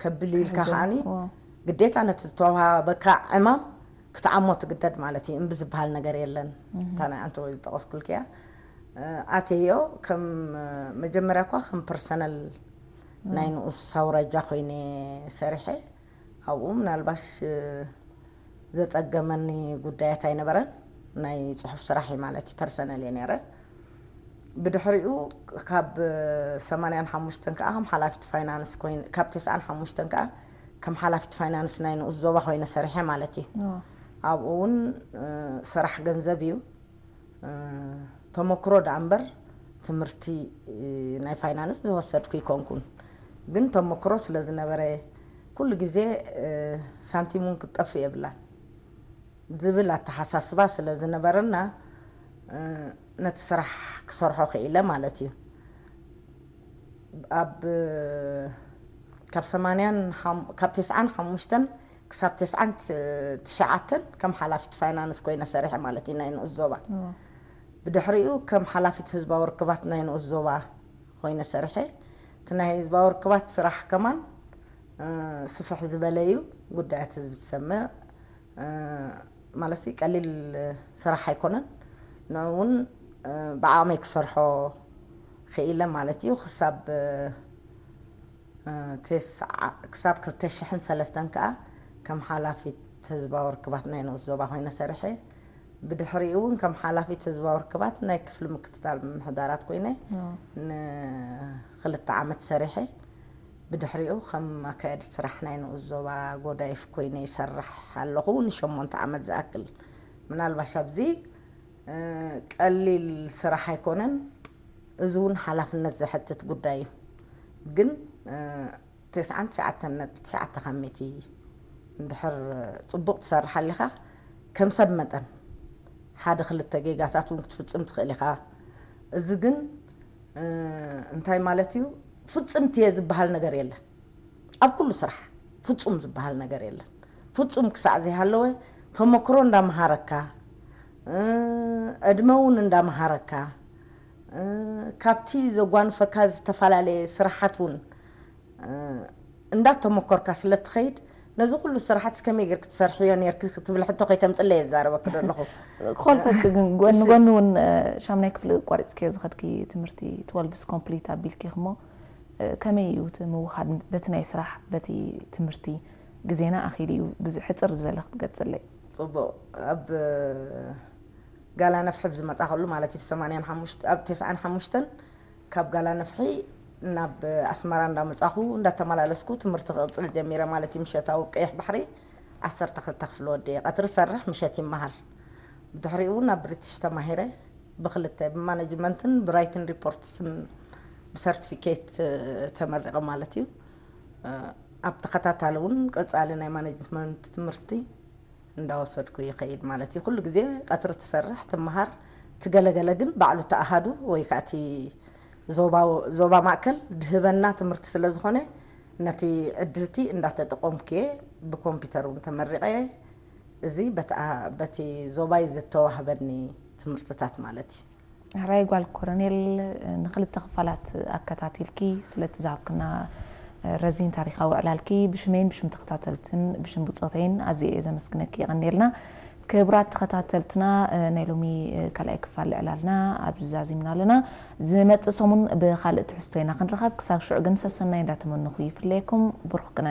ከብል ኢልካ ሕዘን፣ ከዓኒ ዋው። ግዴታ ነቲ ዝተዋሃበካ ዕማም ክትዓሞ ትግደድ ማለት እዩ። እምቢ ዝበሃል ነገር የለን። እታ ናይ ኣንተ ወይ ዝጠቐስኩልክያ ኣተዮ ከም መጀመርያ እኳ ከም ፐርሰናል ናይ ንኡስ ኣውራጃ ኮይነ ሰሪሐ ኣብኡ ምናልባሽ እ፣ ዘጸገመኒ ጉዳያት ኣይነበረን። ናይ ጽሑፍ ስራሕ እዩ ማለት እዩ፣ ፐርሰናል እየ ነይረ። ብድሕሪኡ ካብ ሰማንያን ሓሙሽተን ከዓ ከም ሓላፊት ፋይናንስ ኮይነ፣ ካብ ተስዓን ሓሙሽተን ከዓ ከም ሓላፊት ፋይናንስ ናይ ንኡስ ዞባ ኮይነ ሰሪሐ ማለት እዩ። ኣብኡ እውን ስራሕ ገንዘብ እዩ። ተመክሮ ደኣ እምበር ትምህርቲ ናይ ፋይናንስ ዝወሰድኩ ይኮንኩን፣ ግን ተመክሮ ስለ ዝነበረ ኩሉ ግዜ ሳንቲም እውን ክትጠፍእ የብላን ዝብል ኣተሓሳስባ ስለ ዝነበረና ነቲ ስራሕ ክሰርሖ ክኢለ ማለት እዩ። ኣብ ካብ ሰማንያን ካብ ተስዓን ሓሙሽተን ክሳብ ተስዓን ትሽዓተን ከም ሓላፊት ፋይናንስ ኮይነ ሰሪሐ ማለት እዩ ናይ ንኡስ ዞባ። ብድሕሪኡ ከም ሓላፊት ህዝባዊ ርክባት ናይ ንኡስ ዞባ ኮይነ ሰሪሐ። እቲ ናይ ህዝባዊ ርክባት ስራሕ ከማን ስፍሕ ዝበለ እዩ። ጉዳያት ህዝቢ ትሰምዕ ማለት ቀሊል ስራሕ ኣይኮነን። ንኡ እውን ብዓቕመይ ክሰርሖ ክኢለ ማለት እዩ። ክሳብ ክሳብ ክልተ ሽሕን ሰለስተን ከዓ ከም ሓላፊት ህዝባዊ ርክባት ናይ ንኡስ ዞባ ኮይነ ሰሪሐ። ብድሕሪኡ እውን ከም ሓላፊት ህዝባዊ ርክባት ናይ ክፍሊ ምክትታል ምምሕዳራት ኮይነ ንክልተ ዓመት ሰሪሐ። ብድሕሪኡ ከም ኣካያዲ ስራሕ ናይ ንኡስ ዞባ ጎዳይፍ ኮይነ ይሰርሕ ኣለኹ ንሸሞንተ ዓመት ዝኣክል። ምናልባሽ ኣብዚ ቀሊል ስራሕ ኣይኮነን። እዚ እውን ሓላፍነት ዘሕትት ጉዳይ እዩ። ግን ተስዓን ትሽዓተን ነጥቢ ትሽዓተ ካብ ሚእቲ እንድሕር ፅቡቕ ትሰርሕ ኣሊኻ ከም ሰብ መጠን ሓደ ክልተ ጌጋታት እውን ክትፍፅም ትኽእል ኢኻ። እዚ ግን እንታይ ማለት እዩ? ፍፅምቲ እየ ዝበሃል ነገር የለን። ኣብ ኩሉ ስራሕ ፍፁም ዝበሃል ነገር የለን። ፍፁም ክሳዕ ዘይሃለወ ተመክሮ እንዳመሃረካ ዕድመ እውን እንዳመሃረካ ካብቲ ዘጓንፈካ ዝተፈላለየ ስራሓት እውን እንዳተመኮርካ ስለ ትኸይድ ነዚ ኩሉ ስራሓት ከመይ ጌርክ ትሰርሕዮ ኔርክ ክትብል ሕቶ ከይተምፅለይ እዛረበክ ዘለኹ። ክኾልፈክ ግን ጎኒ ጎኒ እውን ሻምናይ ክፍሊ ኣቋሪፅክዮ ዝኸድኪ ትምህርቲ ትወልቭስ ኮምፕሊት ኣቢልኪ እሞ ከመይ እዩ እቲ ምውኻድ በቲ ናይ ስራሕ በቲ ትምህርቲ ግዜና ኣኺሉ እዩ ብዚ ሕፅር ዝበለ ክትገልፅለይ? ፅቡቕ። ኣብ ጋላ ነፍሒ ብዝመፃኸሉ ማለት እዩ ብ ሰማንያን ሓሙሽተ ኣብ ተስዓን ሓሙሽተን ካብ ጋላ ነፍሒ ናብ ኣስመራ እንዳመፃኹ እንዳተመላለስኩ ትምህርቲ ክቕፅል ጀሚረ ማለት እዩ። ምሸታዊ ቀይሕ ባሕሪ ዓሰርተ ክልተ ክፍሊ ወዲኤ ቀትሪ ሰርሕ ምሸት ይመሃር። ብድሕሪኡ እውን ናብ ብሪቲሽ ተማሂረ ብክልተ ብማኔጅመንትን ብራይትን ሪፖርትስን ብሰርቲፊኬት ተመሪቐ ማለት እዩ። ኣብ ተኸታታሊ እውን ቀፃሊ ናይ ማኔጅመንት ትምህርቲ እንዳወሰድኩ ይኸይድ ማለት እዩ። ኩሉ ግዜ ቀትሪ ትሰርሕ ትመሃር ትገለገለ ግን ባዕሉ እቲ ኣሃዱ ወይ ከዓ እቲ ዞባ ማእከል ድህበና ትምህርቲ ስለ ዝኾነ ነቲ ዕድልቲ እንዳተጠቆምኩ እየ ብኮምፒውተር እውን ተመሪቐ እየ። እዚ በቲ ዞባይ ዝተዋህበኒ ትምህርትታት ማለት እዩ። ሕራይ ጓል ኮረኔል ንክልተ ክፋላት ኣከታቲልኪ ስለቲ ዝሃብክና ረዚን ታሪኻዊ ዕላልኪ ብሽመይን ብሽም ተኸታተልትን ብሽም ብፆተይን ኣዝየ እየ ዘመስግነኪ። የቐንየልና። ክቡራት ተኸታተልትና ናይ ሎሚ ካልኣይ ክፋል ዕላልና ኣብዚ ዛዚምና ኣለና። ዝመፅእ ሰሙን ብኻልእ ትሕዝቶ ኢና ክንረኸብ። ክሳብ ሽዑ ግን ሰሰናይ እንዳተመነኹ ይፍለየኩም። ብሩኽ ቅነ።